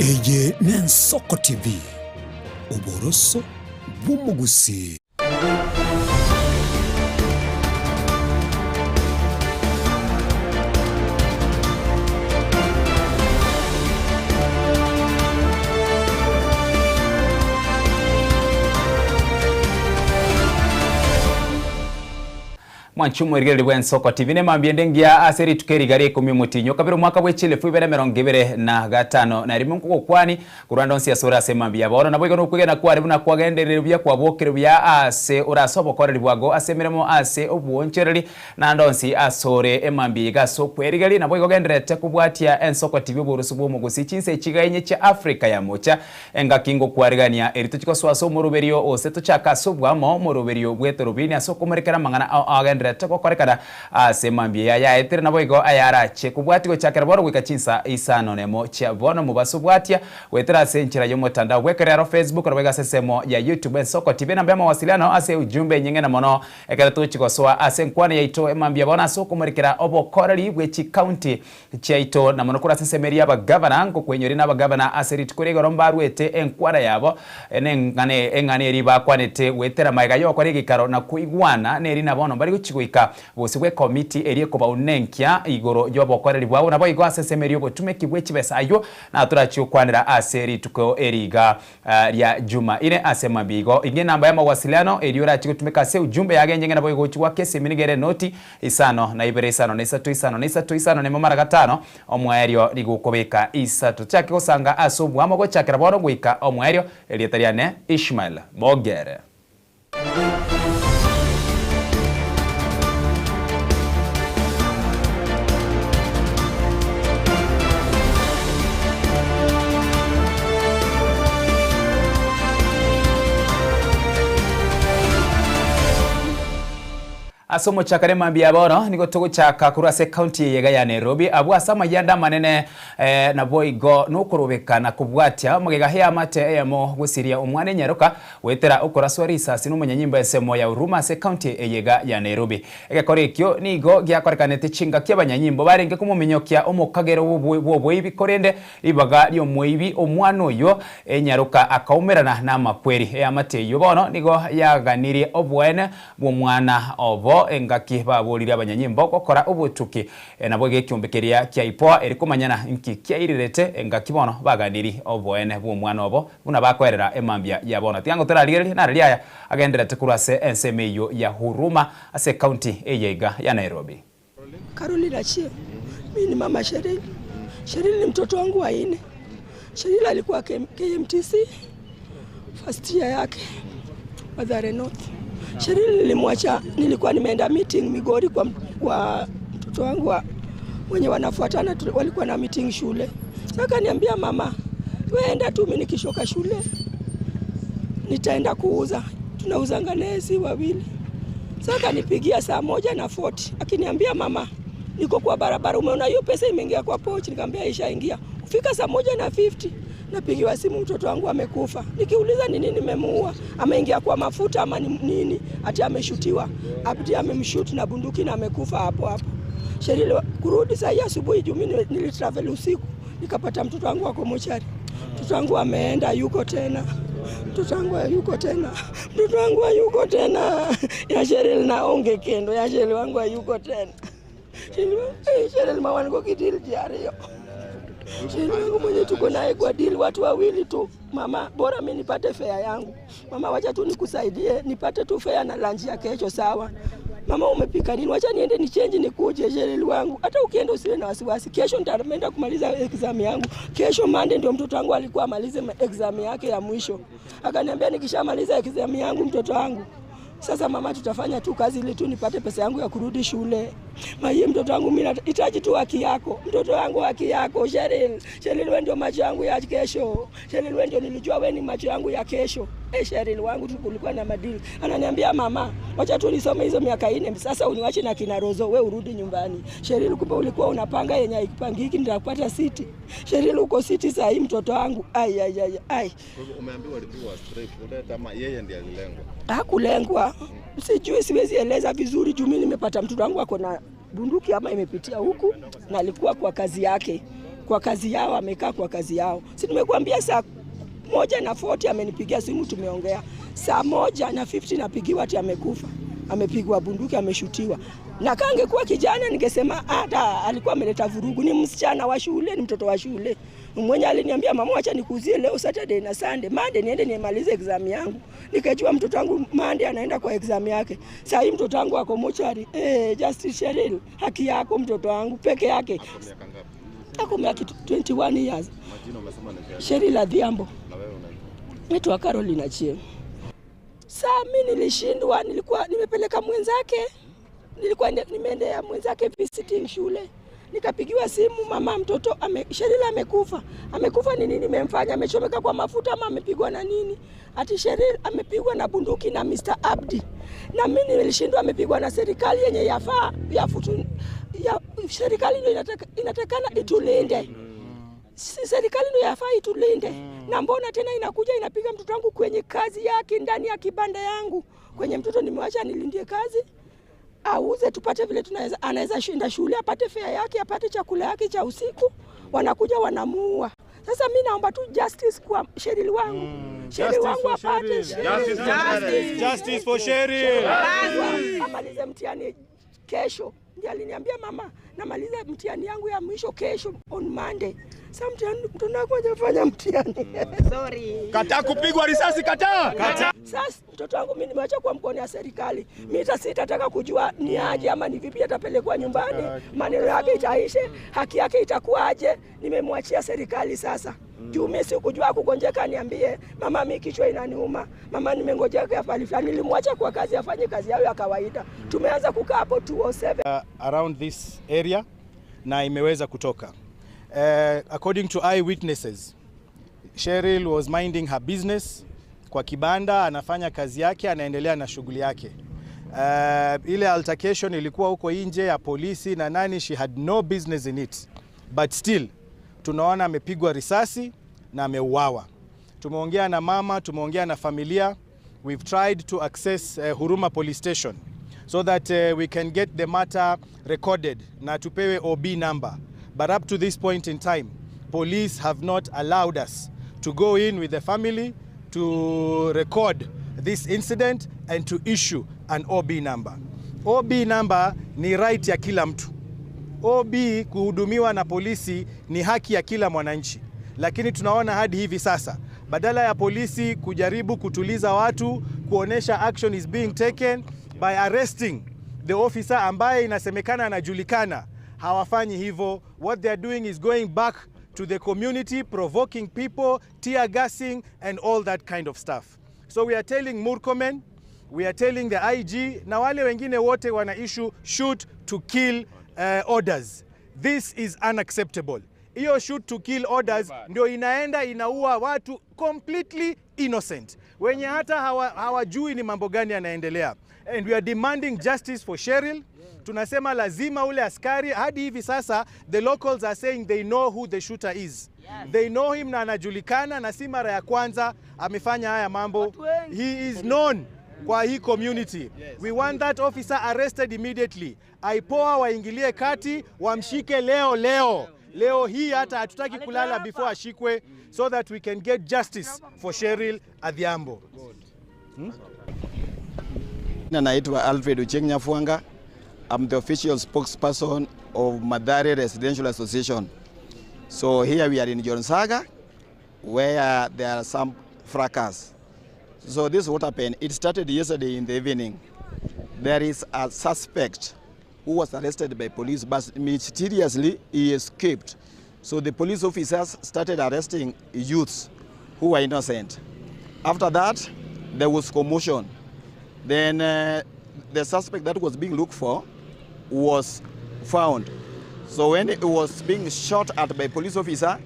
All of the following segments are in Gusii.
Eye n'Ensoko TV, oboroso bw'omogusii. Mwanche omwerigereri bw'Ensoko TV nemambia ende engiya ase rituko eri iga ria ikomi omotienyi o kabere omwaka bwe chielfu ibere emerongo ebere na gatano na rimo nkogokwani korwa ande onsi ase ore ase emambia ya bono. Naboigo nokwegena kware buna kwagenderire buya kwabokire buya ase ore ase obokoreri bwago ase emeremo ase obwoonchoreri na ande onsi ase ore emambia iga ase okwerigeria. Naboigo ogendererete kobwatia Ensoko TV oboroso bw'omogusii chinsa echi iga inye chia Africa ya mocha Engaki ngokwarigania eri tochigosoa ase omoroberio ose tochake ase obwamo omoroberio bw'etorobini ase okomorekera amang'ana ao agendererete gokorekana ase mambia aya yaetire naboigo ayarache kobwatia gochakera bono goika chinsa isano nemo chia bono mobaso bwatia goetera ase enchera y'omotandao bw'ekerero Facebook naboigo ase ensemo ya YouTube Ensoko TV enamba y'amawasiliano ase ujumbe enyeng'ene mono ekero tochigosoa ase enkwana yaito emambia bono ase okomorekera obokoreri bwe chikaunti chiaito, na mono korwa ase ensemo eria y'abagavana, ngokwenyoria nabagavana ase rituko ria igoro mbaruete enkwana yabo, neng'ana eng'ana eria bakwanete goetera magega y'ogokora egeikaro na koigwana, neri na bono mbare gochia goika bosio bw'ekomiti eria ekobaunenkia igoro y'obokoreri bwabo, naboigo ase ensemo eria y'obotumeki bwe chibesa ayio natorachie gokwanera ase rituko eri iga. Ria Juma ire ase mambia igo. Inga enamba y'amawasiliano eria orache gotumeka ase ujumbe yagenche ng'a nabo egochi goaka esimi nigo ere noti isano na ibere isano na isato isano na isato isano na emo mara gatano omoerio nigo okobeka isato. Tochake gosanga ase obuamo gochakera bono goika omoerio. Erieta riane Ishmael Mogere. Ase omochakano emambia ya bono nigo togochaka korwa ase ekaunti eye iga ya Nairobi abwo ase amayianda amanene naboigo nokorobeka na kobwatia omogega eamate eyemo gosiria omwana enyaroka Goetera okoraswa risasi nomonyanyimbo ensemo ya Huruma ase ekaunti eye iga ya Nairobi. Egekora ekio nigo giakorekanete chingaki abanyanyimbo barenge komominyokia omokagera bw'oboibi korende ribaga ri'omoibi omwana oyio enyaroka akaumerana namakweri. Eamate eyio bono nigo yaganirie oboene bw'omwana obo engaki baboririe abanyanyimbo gokora obotuki Naboigo ekiombe keria kia IPOA eri komanyana nki kiairirete engaki bono baganiri oboene bw'omwana obo buna bakoerera emambia ya bono. Tiga ngotorarigererie nararia aya agendererete korwa ase ensemo eyio ya Huruma ase ekaunti eye iga ya Nairobi. Caroline Achieng, Mimi ni mama Sheryl. Sheryl ni mtoto wangu wa nne. Sheryl alikuwa KMTC first year yake Mathare North. Sheryl nilimwacha, nilikuwa nimeenda meeting Migori kwa, kwa mtoto wangu wa, wenye wanafuatana walikuwa na meeting shule. Sasa akaniambia mama, wewe enda tu, mimi nikishoka shule nitaenda kuuza, tunauzanga nesi wawili. Sasa akanipigia saa moja na 40 akiniambia mama, niko kwa barabara, umeona hiyo pesa imeingia kwa pochi? Nikamwambia ishaingia. Kufika saa moja na 50 napigiwa simu, mtoto wangu amekufa. Nikiuliza ni nini nimemuua, ameingia kwa mafuta ama ni nini? Ati ameshutiwa, ati amemshoot na bunduki na amekufa hapo hapo. Sheryl kurudi saa hii asubuhi juu mimi nilitravel usiku, nikapata mtoto wangu ako mochari. Mtoto wangu ameenda, yuko tena. Mtoto wangu hayuko tena. Mtoto wangu hayuko tena. Ya Sheryl naonge kendo, ya Sheryl wangu hayuko tena. Sheryl mawan go gi deal ji ariyo. Sheryl wangu mwenye tuko naye kwa deal watu wawili tu. Mama, bora mimi nipate fare yangu. Mama, wacha tu nikusaidie nipate tu fare na lunch ya kesho, sawa? Mama, umepika nini? Wacha niende ni change nikuje. Sheryl wangu, hata ukienda usiwe na wasiwasi. Kesho nitaenda kumaliza exam yangu. Kesho Monday ndio mtoto wangu alikuwa amalize exam yake ya mwisho. Akaniambia nikishamaliza exam yangu mtoto wangu sasa mama, tutafanya tu kazi ili tu nipate pesa yangu ya kurudi shule. Maye mtoto wangu mimi nahitaji tu haki yako. Mtoto wangu haki yako Sheryl. Sheryl wewe ndio macho yangu ya kesho. Sheryl wewe ndio nilijua wewe ni macho yangu ya kesho. Sheryl wangu tu kulikuwa na madili. Ananiambia mama, wacha tu nisome hizo miaka 4 sasa uniwache na kina Rozo, wewe urudi nyumbani. Sheryl, kumbe ulikuwa unapanga yenye haikupangiki, nitakupata city. Sheryl uko city saa hii mtoto wangu. Ai ai ai ai. Kwa hivyo umeambiwa alipigwa straight bullet ama yeye ndiye alilengwa? Hakulengwa. Sijui, siwezi eleza vizuri juu mimi nimepata mtoto wangu ako na bunduki ama imepitia huku na alikuwa kwa kazi yake. Kwa kazi yao, amekaa kwa kazi yao. Si nimekuambia saa 1:40 amenipigia simu tumeongea. Saa 1:50 napigiwa ati amekufa. Amepigwa bunduki, ameshutiwa. Na kama angekuwa kijana ningesema hata alikuwa ameleta vurugu. Ni msichana wa shule, ni mtoto wa shule. Mwenye aliniambia mama, acha nikuuzie leo Saturday na Sunday. Monday niende nimalize exam yangu. Nikajua mtoto wangu Monday anaenda kwa exam yake. Sasa hii mtoto wangu ako mochari. Justice Cheryl, haki yako mtoto wangu peke yake. Miaka ngapi? Ako miaka 21 years. Majina umesema ni gani? Cheryl Adhiambo. Na wewe unaitwa? Naitwa Caroline Achieng. Saa mimi nilishindwa, nilikuwa nimepeleka mwenzake. Nilikuwa nimeendea mwenzake visiting shule. Nikapigiwa simu, mama mtoto Cheryl amekufa. Amekufa ni nini nimemfanya? Amechomeka kwa mafuta ama amepigwa na nini? Ati Cheryl amepigwa na bunduki na Mr. Abdi. Na mimi nilishindwa, amepigwa na serikali yenye yafaa, ya futu, ya, serikali ndio inatakana itulinde. Si serikali ndio yafaa itulinde. Na mbona tena inakuja inapiga mtoto wangu kwenye kazi yake ndani ya kibanda yangu. Kwenye mtoto nimewacha nilindie kazi. Auze tupate vile tunaweza, anaweza shinda shule, apate fare yake, apate chakula yake cha usiku. Wanakuja wanamuua. Sasa mimi naomba tu justice kwa Cheryl wangu. Cheryl Justice wangu for apate Cheryl. Cheryl. Justice for Cheryl. Justice for Cheryl. Justice. Amalize mtihani kesho. Ndiye aliniambia mama, namaliza mtihani yangu ya mwisho kesho on Monday. Sasa mtihani mtoto wangu hajafanya mtihani. Sorry. Kataa kupigwa risasi, kataa. Kataa. Sasa mtoto wangu mimi nimeacha kwa mkono ya serikali. Mimi hata sitataka kujua ni aje ama ni vipi atapelekwa nyumbani. Maneno yake itaishe, haki yake itakuwaje? Nimemwachia serikali sasa. Juu mimi sikujua kugonjeka, niambie mama, mimi kichwa inaniuma. Mama, nimengojeka pale fulani. Nilimwacha kwa kazi afanye kazi yao ya kawaida. Tumeanza kukaa hapo 207. Around this area na imeweza kutoka. According to eyewitnesses, Cheryl was minding her business kwa kibanda, anafanya kazi yake, anaendelea na shughuli yake. Ile altercation ilikuwa huko nje ya polisi na nani, she had no business in it. But still tunaona amepigwa risasi na ameuawa. Tumeongea na mama, tumeongea na familia. We've tried to access Huruma Police Station so that we can get the matter recorded na tupewe OB number. But up to this point in time, police have not allowed us to go in with the family to record this incident and to issue an OB number. OB number ni right ya kila mtu. OB kuhudumiwa na polisi ni haki ya kila mwananchi. Lakini tunaona hadi hivi sasa badala ya polisi kujaribu kutuliza watu, kuonesha action is being taken by arresting the officer ambaye inasemekana anajulikana, hawafanyi hivyo. What they are doing is going back to the community, provoking people, tear gassing and all that kind of stuff. So we are telling Murkomen, we are telling the IG na wale wengine wote wana issue shoot to kill orders. This is unacceptable. Hiyo shoot to kill orders ndio inaenda inaua watu completely innocent wenye hata hawajui ni mambo gani yanaendelea. And we are demanding justice for Cheryl. Tunasema lazima ule askari, hadi hivi sasa the locals are saying they know who the shooter is. They know him na anajulikana, na si mara ya kwanza amefanya haya mambo. He is known kwa hii community. We want that officer arrested immediately. IPOA waingilie kati, wamshike leo leo. Leo hii hata hatutaki kulala before ashikwe, so that we can get justice for Cheryl Adhiambo. Na naitwa Alfred Ochieng Nyafuanga. I'm the official spokesperson of Mathare Residential Association. So here we are in Jonsaga, where there are some fracas. So this is what happened. It started yesterday in the evening. There is a suspect who was arrested by police, but mysteriously he escaped. So the police officers started arresting youths who were innocent. After that, there was commotion. Then the suspect that was being looked for was found. So when he was being shot at by police officer,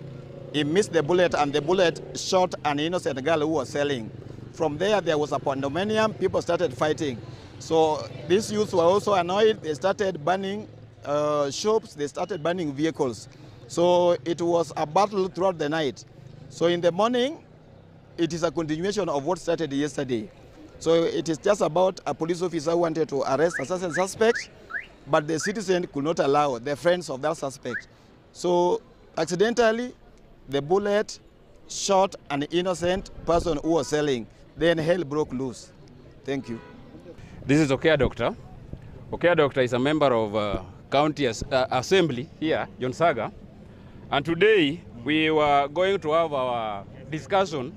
he missed the bullet, and the bullet shot an innocent girl who was selling. From there, there was a pandemonium. People started fighting. So these youths were also annoyed. They started burning shops. They started burning vehicles. So it was a battle throughout the night. So in the morning, it is a continuation of what started yesterday. So it is just about a police officer who wanted to arrest a certain suspect, but the citizen could not allow the friends of that suspect. So Accidentally the bullet shot an innocent person who was selling then hell broke loose. Thank you. This is Okea Doctor. Okea Doctor is a member of County As Assembly here, Jonsaga. And today we were going to have our discussion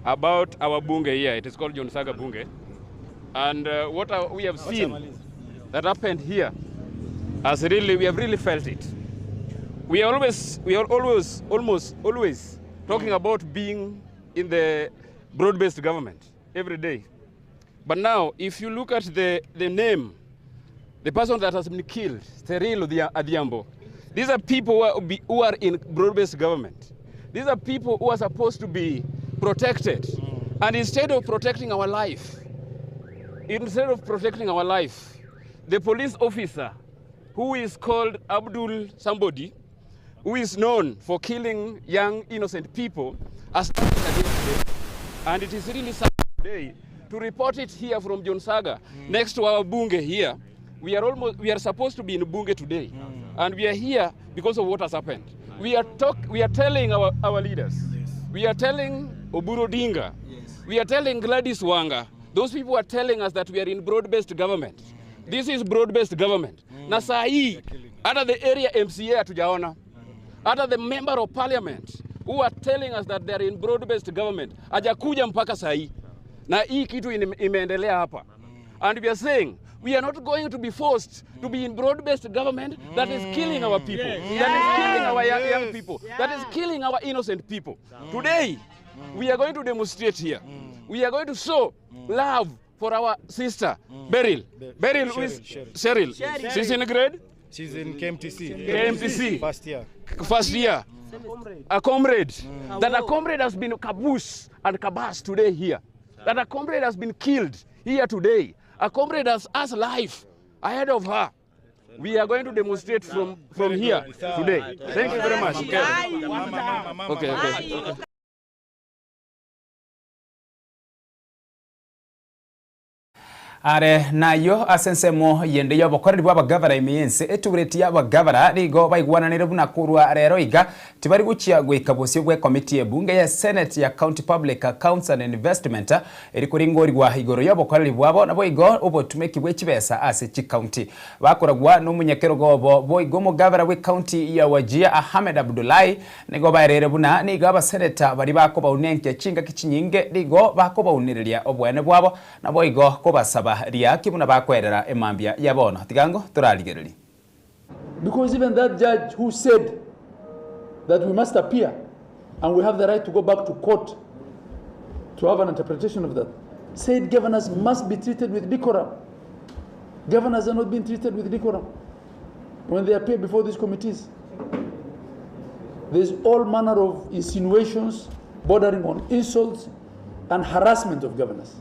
about our bunge here. It is called Jonsaga Bunge. And what we have seen that happened here, as really, we have really felt it. We are always, we are always, almost always talking about being in the broad-based government every day. But now, if you look at the name, the person that has been killed, Cheryl Adhiambo, these are people who are in broad-based government. These are people who are supposed to be protected. And instead of protecting our life, instead of protecting our life, the police officer who is called Abdul somebody, who is known for killing young innocent people, has done it again today. And it is really sad today to report it here from Jonsaga, next to our bunge here. We are supposed to be in bunge today, and we are here because of what has happened. We are telling our leaders, we are telling Oburu Odinga, we are telling Gladys Wanga. Those people are telling us that we are in broad-based government. This is broad-based government. Na saa hii hata the area MCA hatujaona, hata the member of parliament who are telling us that they are in broad-based government hajakuja mpaka saa hii. Na hii kitu imeendelea hapa. And we are saying we are not going to be forced to be in broad-based government that is killing our people, that is killing our young people, that is killing our innocent people. Today, we are going to demonstrate here. We are going to show love for our sister, Beryl. Beryl, who is Cheryl. She's in grade? She's in KMTC. KMTC. First year. First year. A comrade. That a comrade has been caboose and cabas today here. That a comrade has been killed here today. A comrade has us life ahead of her. We are going to demonstrate from here today. Thank you very much. Okay. Okay, okay. Are nayo asensemo yende yobokoreri bwa abagavana imiense etubureti y'abagavana nigo baigwananire buna kurwa rero iga tibari guchia gwika bosio bwe committee ebunge ya Senate ya County Public Accounts and Investment eri kuringorigwa igoro y'obokoreri bwabo nabo igo obotumeki bwe chibesa ase chi county bakoragwa n'omunyekero gobo boigo omogavana we county ya Wajir Ahmed Abdullahi nigo baerere buna nigo abaseneta bari bakobaunenkia chingaki chinyinge nigo bakobaunereria obwene bwabo nabo igo kobasaba riaki buna bakwerera emambia ya bono tigango turarigereri. Because even that judge who said that we must appear and we have the right to go back to court to have an interpretation of that, said governors must be treated with decorum. Governors are not being treated with decorum when they appear before these committees. There's all manner of insinuations bordering on insults and harassment of governors.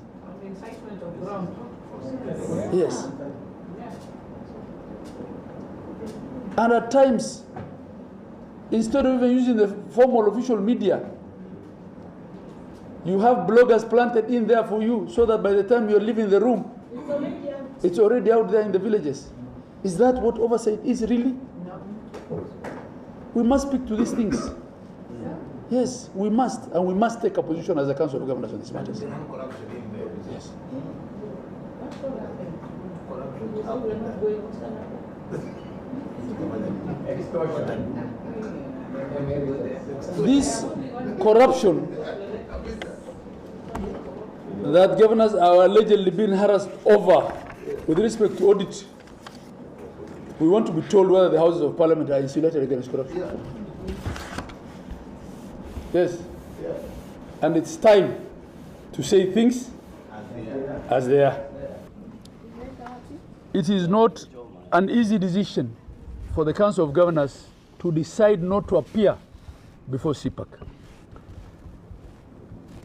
Yes. And at times, instead of even using the formal official media, you have bloggers planted in there for you so that by the time you're leaving the room, it's already out there in the villages. Is that what oversight is really? No. We must speak to these things. Yes, we must, and we must take a position as a Council of Governors on these matters. Yes. This corruption that governors are allegedly being harassed over with respect to audit, we want to be told whether the Houses of Parliament are insulated against corruption. Yes. And it's time to say things as they are. It is not an easy decision for the Council of Governors to decide not to appear before CPAC.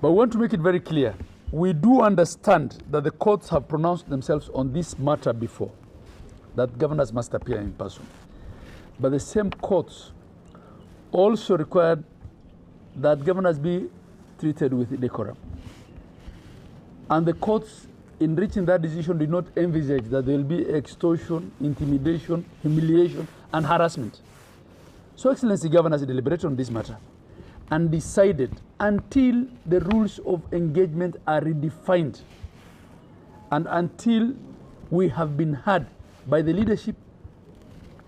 But we want to make it very clear. We do understand that the courts have pronounced themselves on this matter before, that governors must appear in person. But the same courts also required that governors be treated with decorum. And the courts, in reaching that decision, did not envisage that there will be extortion, intimidation, humiliation, and harassment. So Excellency Governors deliberated on this matter and decided until the rules of engagement are redefined and until we have been heard by the leadership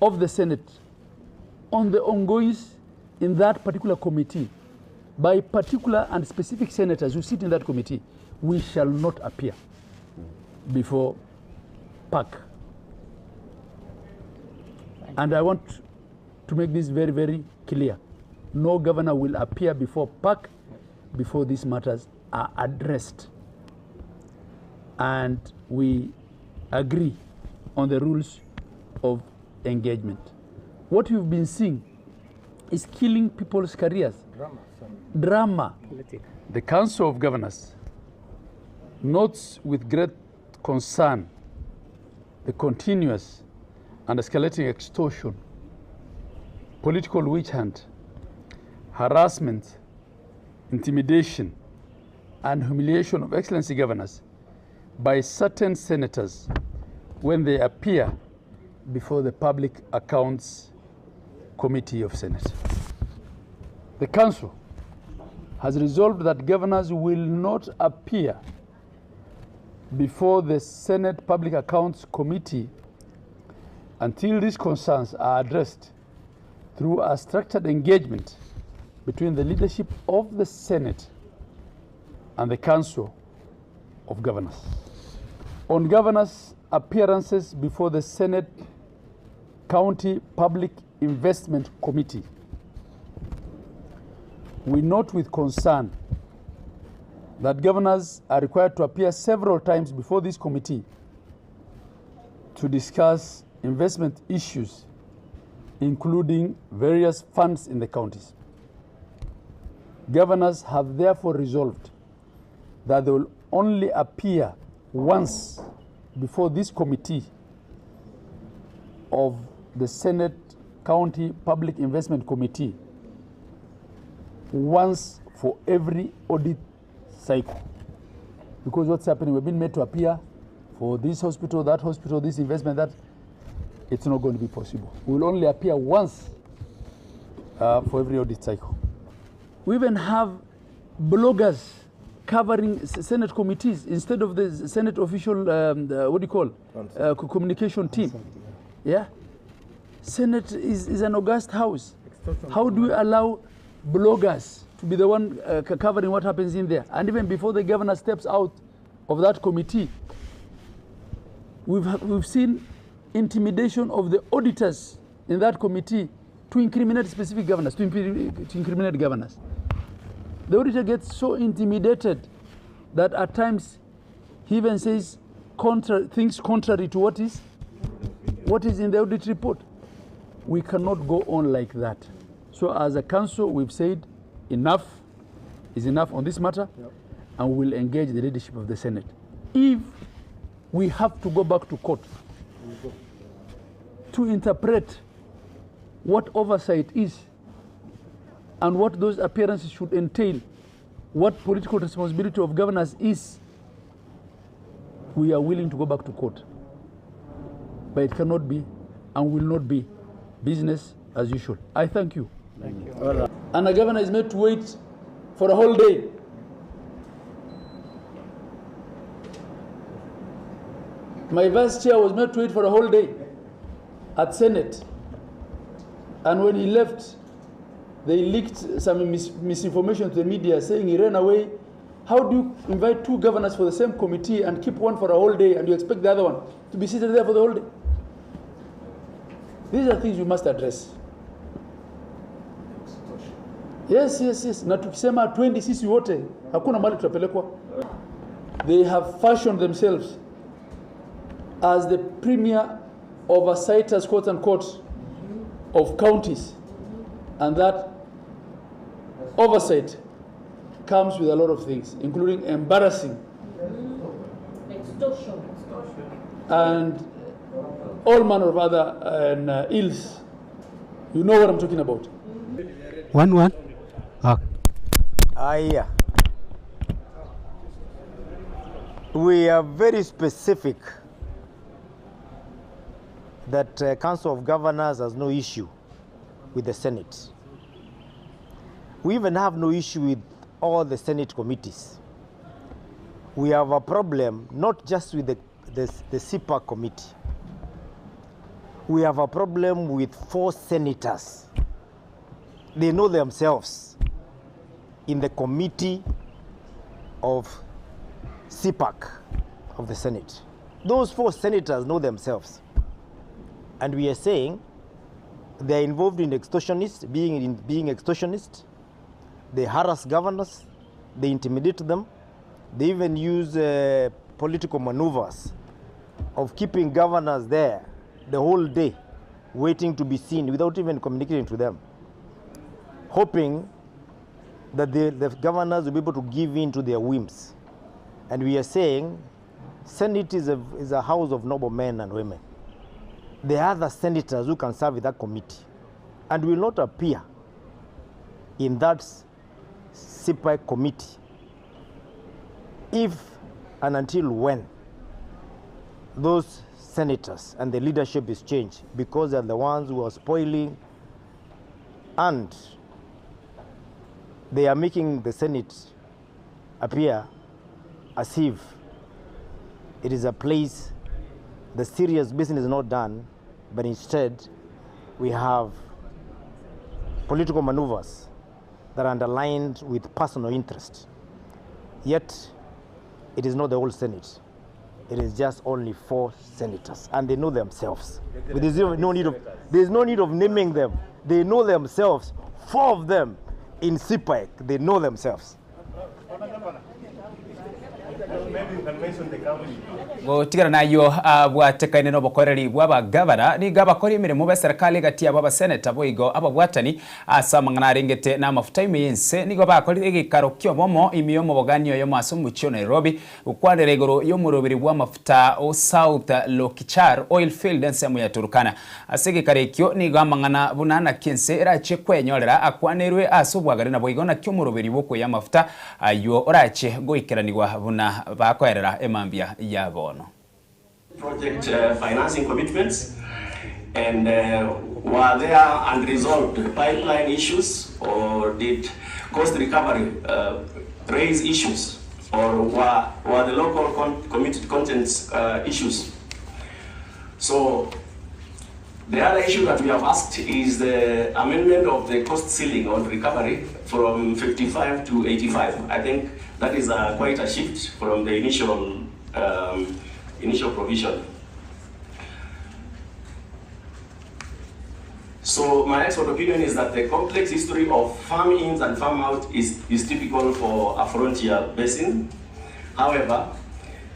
of the Senate on the ongoings in that particular committee by particular and specific senators who sit in that committee, we shall not appear before PAC. And I want to make this very, very clear. No governor will appear before PAC before these matters are addressed. And we agree on the rules of engagement. What you've been seeing is killing people's careers. Drama. Drama. The Council of Governors notes with great concern the continuous and escalating extortion, political witch hunt, harassment, intimidation, and humiliation of Excellency Governors by certain senators when they appear before the Public Accounts Committee of Senate. The Council has resolved that governors will not appear before the Senate Public Accounts Committee until these concerns are addressed through a structured engagement between the leadership of the Senate and the Council of Governors. On governors' appearances before the Senate County Public Investment Committee, we note with concern that governors are required to appear several times before this committee to discuss investment issues, including various funds in the counties. Governors have therefore resolved that they will only appear once before this committee of the Senate County Public Investment Committee once for every audit cycle. Because what's happening, we've been made to appear for this hospital, that hospital, this investment, that. It's not going to be possible. We'll only appear once for every audit cycle. We even have bloggers covering Senate committees instead of the Senate official, the, what do you call, communication team. Yeah? Senate is an august house. How do we allow bloggers to be the one covering what happens in there? And even before the governor steps out of that committee, we've seen intimidation of the auditors in that committee to incriminate specific governors, to incriminate governors. The auditor gets so intimidated that at times he even says things contrary to what is in the audit report. We cannot go on like that. So as a council, we've said enough is enough on this matter, and we'll engage the leadership of the Senate. If we have to go back to court to interpret what oversight is and what those appearances should entail, what political responsibility of governors is, we are willing to go back to court. But it cannot be and will not be business as usual. I thank you. Thank you. And a governor is made to wait for a whole day. My vice chair was made to wait for a whole day at Senate. And when he left, they leaked some misinformation to the media saying he ran away. How do you invite two governors for the same committee and keep one for a whole day and you expect the other one to be seated there for the whole day? These are things you must address. Yes, yes, yes. Na tukisema 20 sisi wote, hakuna mahali tutapelekwa. They have fashioned themselves as the premier oversighters, quote unquote, of counties. And that oversight comes with a lot of things, including embarrassing extortion and all manner of other ills. You know what I'm talking about. 1-1. Aya. We are very specific that Council of Governors has no issue with the Senate. We even have no issue with all the Senate committees. We have a problem not just with the, the, the CPAC committee. We have a problem with four senators. They know themselves in the committee of CPAC of the Senate. Those four senators know themselves. And we are saying they are involved in extortionists, being, in, being extortionists. They harass governors, they intimidate them, they even use uh, political maneuvers of keeping governors there the whole day, waiting to be seen without even communicating to them, hoping that the, the governors will be able to give in to their whims. And we are saying Senate is a, is a house of noble men and women. There are other senators who can serve in that committee and will not appear in that CPAC committee if and until when those senators and the leadership is changed because they are the ones who are spoiling and they are making the Senate appear as if it is a place the serious business is not done, but instead we have political maneuvers that are underlined with personal interest. Yet, it is not the whole Senate. It is just only four senators, and they know themselves. There's no need of, there's no need of naming them. They know themselves. Four of them in CPAC, they know themselves. Gotigana nayo abwatekaine n'obokoreri bw'abagabana nigo abakora emirimo ba serikali egati yabo abaseneta boigo ababwatani ase amang'ana arengete na amafuta ime y'ense nigo bakorire egekaro kia obomo ime y'omobogani oyomo ase omochie o Nairobi gokwanera igoro y'omoroberi bwa amafuta o South Lokichar oil field ensemo ya Turkana. Ase egekaro ekio nigo amang'ana buna naki ense erachie kwenyorera akwanerwe ase obwagare naboigo naki omoroberi bw'okoyia amafuta aywo orache goikeranigwa buna bakoerera emambia ya bono. Project financing commitments and were there unresolved pipeline issues or did cost recovery raise issues or were, were the local con committed contents issues? So the other issue that we have asked is the amendment of the cost ceiling on recovery from 55 to 85. I think that is quite a shift from the initial, initial provision. So my expert opinion is that the complex history of farm ins and farm out is, is typical for a frontier basin. However,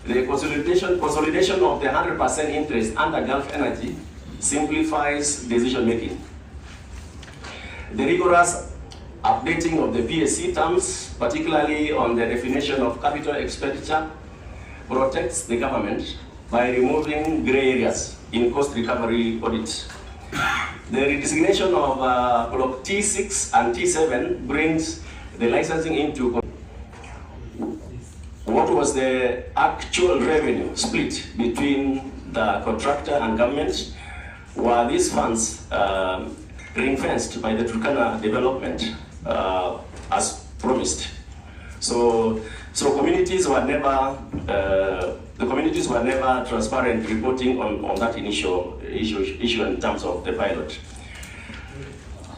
the consolidation, consolidation of the 100% interest under Gulf Energy simplifies decision making. The rigorous updating of the PSC terms, particularly on the definition of capital expenditure, protects the government by removing gray areas in cost recovery audits. The redesignation of Block T6 and T7 brings the licensing into what was the actual revenue split between the contractor and government? Were these funds ring-fenced by the Turkana development as promised? So, so communities were never, the communities were never transparent reporting on, on that initial issue, issue in terms of the pilot.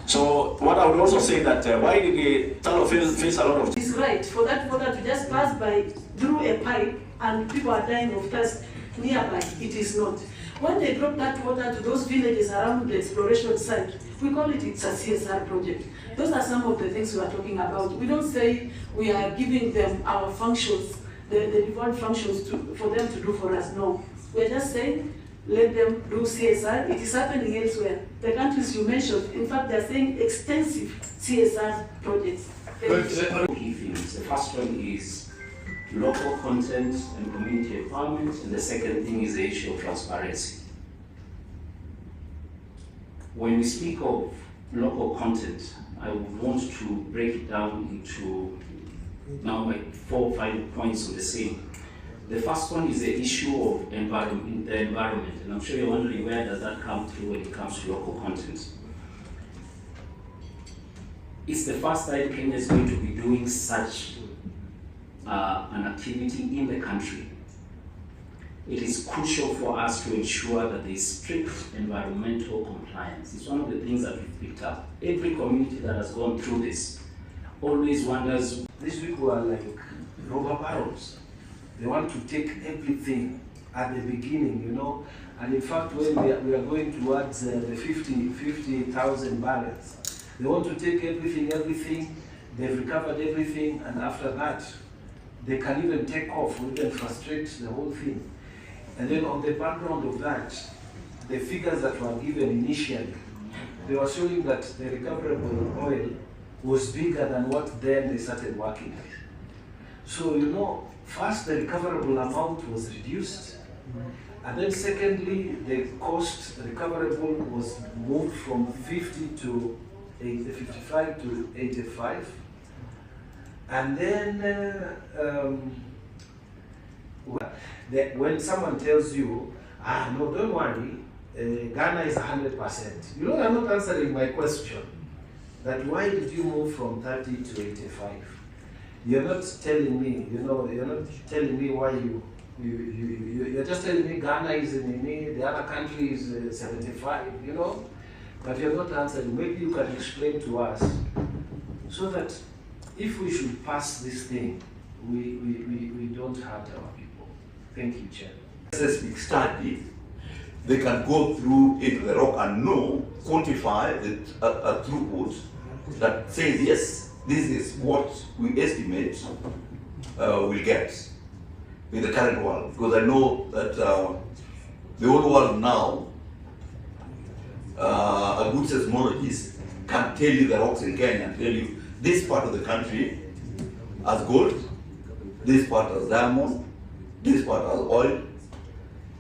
So what I would also say that why did the Tullow face, face a lot of... It's right for that water to just pass by through a pipe and people are dying of thirst nearby. It is not. When they drop that water to those villages around the exploration site, we call it it's a CSR project. Those are some of the things we are talking about. We don't say we are giving them our functions, the, the default functions to, for them to do for us. No. We're just saying let them do CSR. It is happening elsewhere. The countries you mentioned, in fact, they're saying extensive CSR projects. Key things. The first one is local content and community empowerment, and the second thing is the issue of transparency. When we speak of local content, I would want to break it down into now like 4 or 5 points on the same. The first one is the issue of environment, the environment, and I'm sure you're wondering where does that come through when it comes to local content. It's the first time Kenya is going to be doing such uh, an activity in the country. It is crucial for us to ensure that there is strict environmental compliance. It's one of the things that we've picked up. Every community that has gone through this always wonders. These people are like robber barons. They want to take everything at the beginning, you know. And in fact, when we are, we are going towards uh, the 50 50,000 barrels, they want to take everything, everything. They've recovered everything, and after that, they can even take off or even frustrate the whole thing. And then on the background of that, the figures that were given initially, they were showing that the recoverable oil was bigger than what then they started working with. So, you know, first the recoverable amount was reduced, and then secondly, the cost recoverable was moved from 50 to 80, 55 to 85. And then uh, um, the, when someone tells you, ah, no, don't worry, uh, Ghana is 100%. You know, you're not answering my question. That why did you move from 30 to 85? You're not telling me, you know, you're not telling me why you, you, you, you you're just telling me Ghana is in the other country is uh, 75, you know? But you're not answering. Maybe you can explain to us so that if we should pass this thing, we, we, we, we don't hurt our people. Thank you, Chair. Seismic study, they can go through into the rock and know, quantify the a, a throughput that says, yes, this is what we estimate uh, we'll get in the current world. Because I know that uh, the whole world now, uh, a good seismologist can tell you the rocks in Kenya and tell you this part of the country has gold, this part has diamond, this part has oil,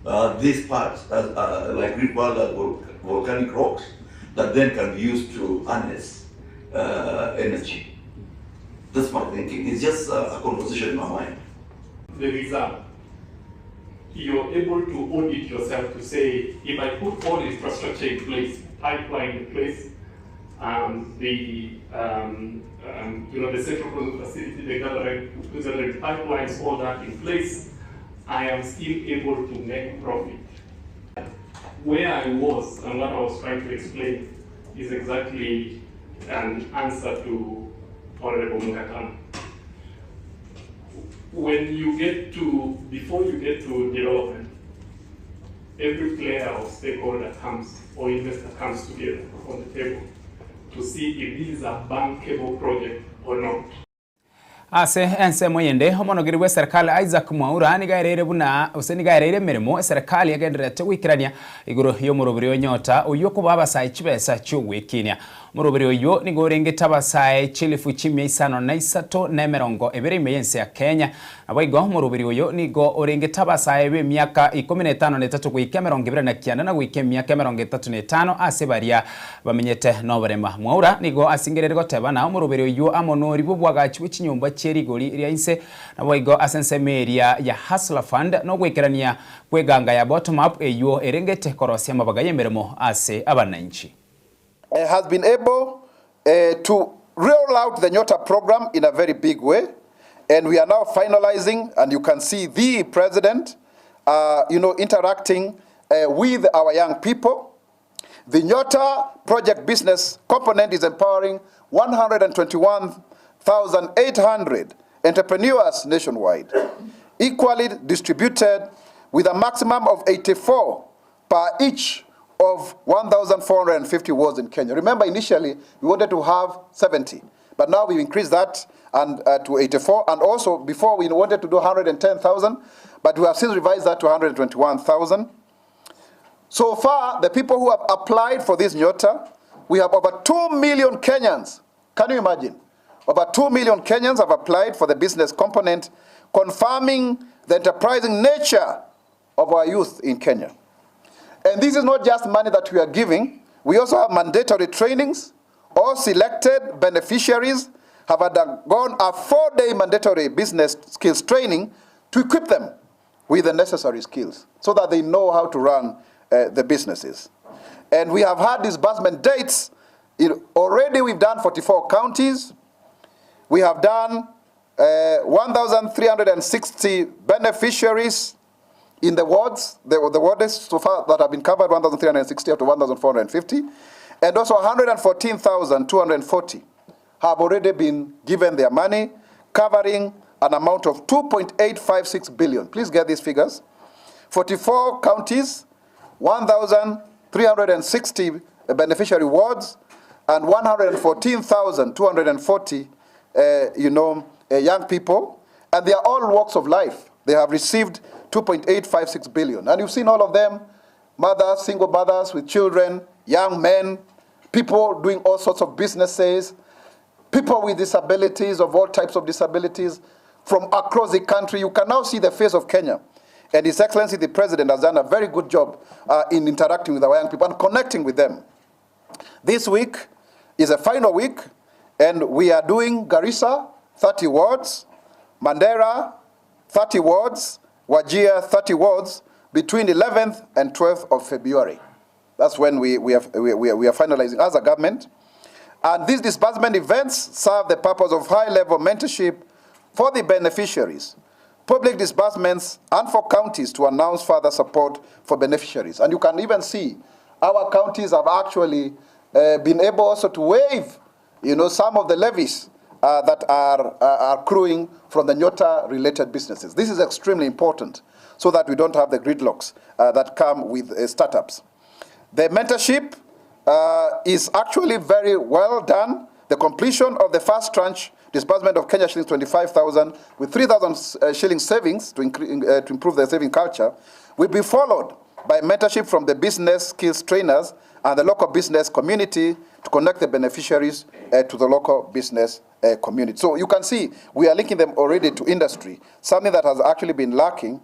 uh, this part has, uh, like Rift Valley has vol volcanic rocks that then can be used to harness uh, energy. That's my thinking. It's just a conversation in my mind. The reserve. You're able to audit yourself to say, if I put all the infrastructure in place, pipeline in place, um, the um, um, you know the central processing facility, the gathering, the gathering pipelines, all that in place, I am still able to make profit. Where I was and what I was trying to explain is exactly an answer to Honorable Mungatana. When you get to, before you get to development, every player or stakeholder comes or investor comes together on the table to see if this is a bankable project or not. Ase ensemo eyende, omonogeri bw'eserekari Isaac Mwaura nigo aereire buna gose nigo aereire emeremo eserekari egendererete goikerania igoro y'omoroberi o Nyota oyio okoba abasae chibesa chi'ogwekinia. Omoroberi oyio nigo orengete abasae chilifu chimia isano na isato na emerongo ebere ime y'ense ya Kenya. Naboigo omoroberi oyo nigo orengete abasae b'emiaka ikomi na etano na etato goika emerongo ebere na kianda na goika emiaka emerongo etato na etano ase baria bamenyete noborema. Mwaura nigo asingerere goteba na omoroberi oyio amo noribwo bw'agachi bwe chinyomba chie rigori ria inse naboigo ase ensemo eria ya Hustler Fund nogwekerania kw'eganga ya Bottom Up eyio erengete korosia amabaga y'emeremo ase abananchi. Has been able to roll out the Nyota program in a very big way, and we are now finalizing, and you can see the president, you know, interacting with our young people. The Nyota project business component is empowering 121,800 entrepreneurs nationwide, equally distributed with a maximum of 84 per each of 1,450 wards in Kenya. Remember, initially, we wanted to have 70, but now we've increased that and, uh, to 84. And also, before we wanted to do 110,000, but we have since revised that to 121,000. So far, the people who have applied for this Nyota, we have over 2 million Kenyans. Can you imagine? Over 2 million Kenyans have applied for the business component, confirming the enterprising nature of our youth in Kenya. And this is not just money that we are giving. We also have mandatory trainings. All selected beneficiaries have undergone a four-day mandatory business skills training to equip them with the necessary skills so that they know how to run uh, the businesses. And we have had disbursement dates In, already we've done 44 counties. We have done uh, 1,360 beneficiaries in the wards, the, the wards so far that have been covered, 1,360 up to 1,450. And also 114,240 have already been given their money, covering an amount of 2.856 billion. Please get these figures. 44 counties, 1,360 beneficiary wards, and 114,240, you know, young people. And they are all walks of life. They have received 2.856 billion. And you've seen all of them, mothers, single mothers with children, young men, people doing all sorts of businesses, people with disabilities of all types of disabilities from across the country. You can now see the face of Kenya. And His Excellency the President has done a very good job in interacting with our young people and connecting with them. This week is a final week, and we are doing Garissa, 30 wards, Mandera, 30 wards, Wajir, 30 wards, between 11th and 12th of February. That's when we, we, have, we, we, we are finalizing as a government. And these disbursement events serve the purpose of high-level mentorship for the beneficiaries, public disbursements, and for counties to announce further support for beneficiaries. And you can even see our counties have actually been able also to waive, you know, some of the levies that are, are accruing from the Nyota-related businesses. This is extremely important so that we don't have the gridlocks that come with startups. The mentorship is actually very well done. The completion of the first tranche disbursement of Kenya shillings 25,000 with 3,000 shillings savings to, to improve the saving culture will be followed by mentorship from the business skills trainers and the local business community to connect the beneficiaries to the local business community. So you can see we are linking them already to industry, something that has actually been lacking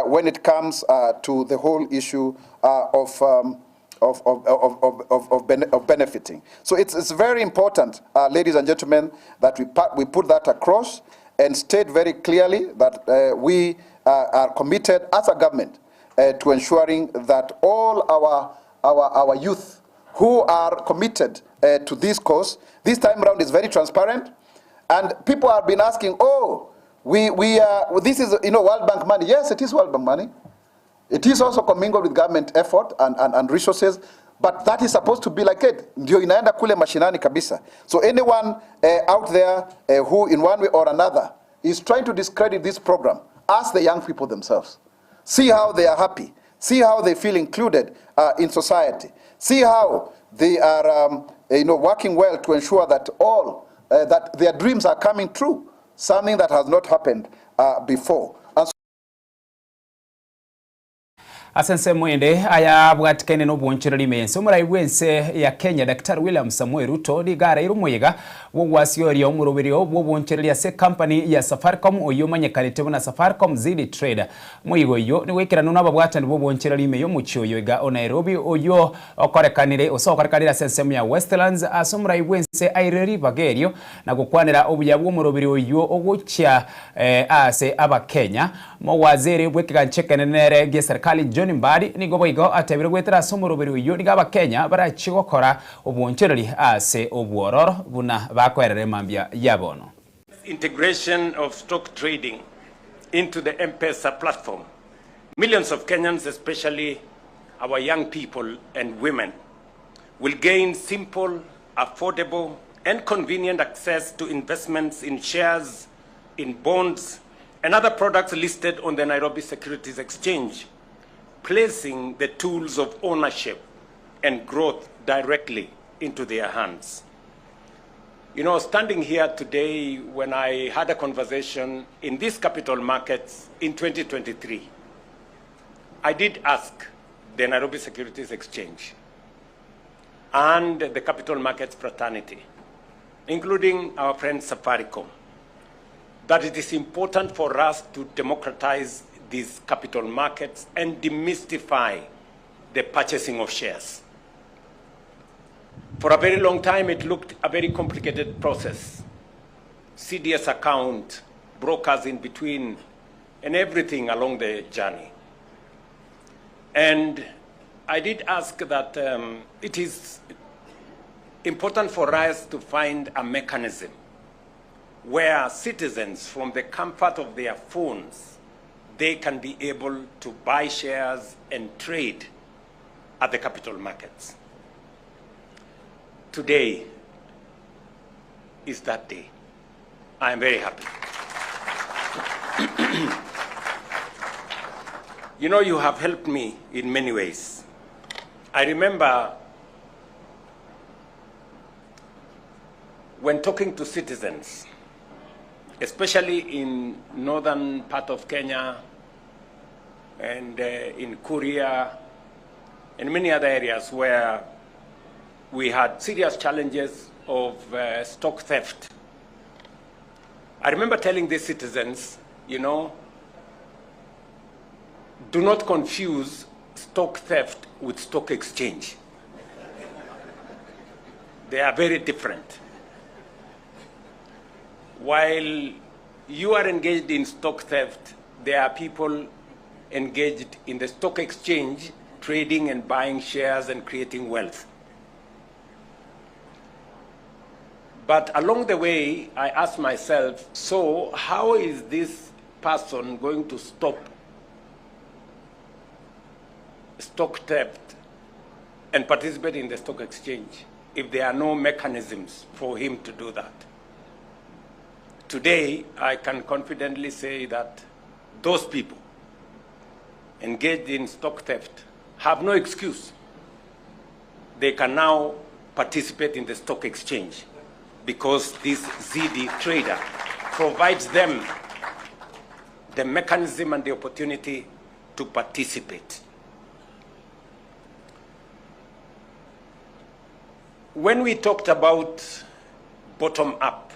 when it comes to the whole issue of, of, of, of, of, of, of, bene of benefiting. So it's, it's very important, ladies and gentlemen, that we, we put that across and state very clearly that we are committed as a government to ensuring that all our, our, our youth who are committed to this cause, this time round is very transparent, and people have been asking, oh, we, we, this is you know, World Bank money. Yes, it is World Bank money. It is also commingled with government effort and, and, and resources, but that is supposed to be like it. Ndio inaenda kule mashinani kabisa. So anyone out there who in one way or another is trying to discredit this program, ask the young people themselves. See how they are happy. See how they feel included in society. See how they are you know, working well to ensure that all, that their dreams are coming true, something that has not happened before. And Ase ensemo ende aya abwatikene nobwonchereri ime y'ense omorai bw'ense ya Kenya Daktari William Samoei Ruto nigo araire omoyega bw'ogwasioria omoroberio bw'obwonchereri ase company ya Safaricom oyio omanyekanete buna Safaricom Zidi Trade. Moyiga oyio nigoikeranu na ababwatani bw'obwonchereri ime y'omochie oyo iga o Nairobi oyio okorekanire ase okorekanire ase ensemo ya Westlands ase omorai bw'ense aire ribaga erio na gokwanera obuya bw'omoroberi oyio ogochia eh, ase abakenya. Mowaziri bw'ekegancha ekenene nere gi'eserikali John Mbadi nigo boigo atebire goetera ase omoroberi oyio nigo abakenya barachie gokora obwonchereri ase obwororo buna bakoerera emambia ya bono. Integration of stock trading into the M-Pesa platform. Millions of Kenyans, especially our young people and women, will gain simple, affordable, and convenient access to investments in shares, in bonds, and other products listed on the Nairobi Securities Exchange, placing the tools of ownership and growth directly into their hands. You know, standing here today when I had a conversation in these capital markets in 2023, I did ask the Nairobi Securities Exchange and the capital markets fraternity, including our friend Safaricom, that it is important for us to democratize these capital markets and demystify the purchasing of shares. For a very long time, it looked a very complicated process. CDS account, brokers in between, and everything along the journey. And I did ask that it is important for us to find a mechanism where citizens from the comfort of their phones they can be able to buy shares and trade at the capital markets. Today is that day. I am very happy. You know, you have helped me in many ways. I remember when talking to citizens, especially in northern part of Kenya and in Kuria and many other areas where we had serious challenges of stock theft. I remember telling these citizens, you know, do not confuse stock theft with stock exchange. They are very different. While you are engaged in stock theft, there are people engaged in the stock exchange, trading and buying shares and creating wealth. But along the way, I asked myself, so how is this person going to stop stock theft and participate in the stock exchange if there are no mechanisms for him to do that? Today, I can confidently say that those people engaged in stock theft have no excuse. They can now participate in the stock exchange because this Ziidi trader provides them the mechanism and the opportunity to participate. When we talked about bottom up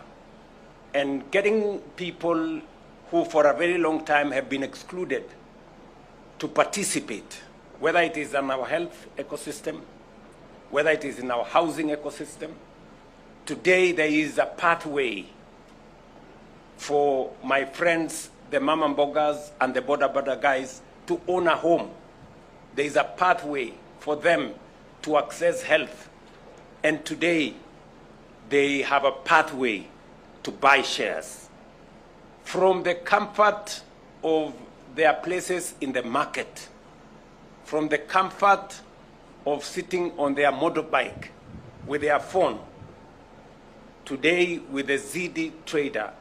and getting people who for a very long time have been excluded to participate, whether it is in our health ecosystem, whether it is in our housing ecosystem, today there is a pathway for my friends, the mama mbogas and the boda boda guys, to own a home. There is a pathway for them to access health. And today, they have a pathway to buy shares. From the comfort of their places in the market, from the comfort of sitting on their motorbike with their phone, today with the Ziidi trader,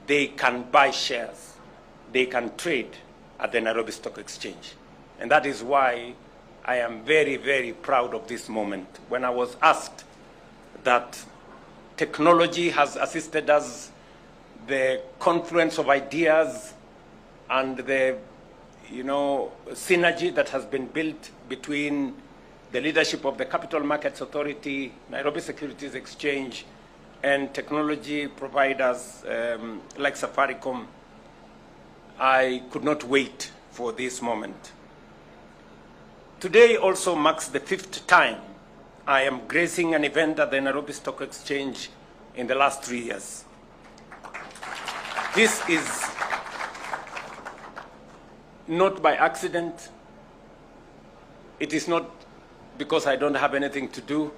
they can buy shares. They can trade at the Nairobi Stock Exchange. And that is why I am very, very proud of this moment. When I was asked that technology has assisted us, the confluence of ideas and the synergy that has been built between the leadership of the Capital Markets Authority, Nairobi Securities Exchange, and technology providers like Safaricom, I could not wait for this moment. Today also marks the 5th time I am gracing an event at the Nairobi Stock Exchange in the last 3 years. This is not by accident. It is not because I don't have anything to do.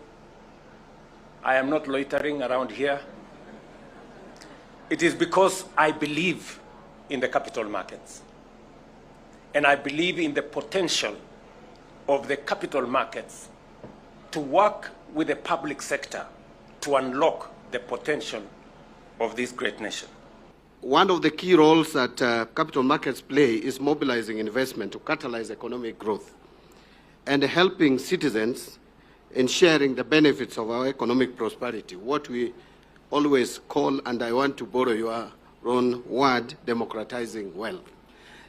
I am not loitering around here. It is because I believe in the capital markets. And I believe in the potential of the capital markets to work with the public sector to unlock the potential of this great nation. One of the key roles that capital markets play is mobilizing investment to catalyze economic growth and helping citizens in sharing the benefits of our economic prosperity, what we always call, and I want to borrow your own word, democratizing wealth.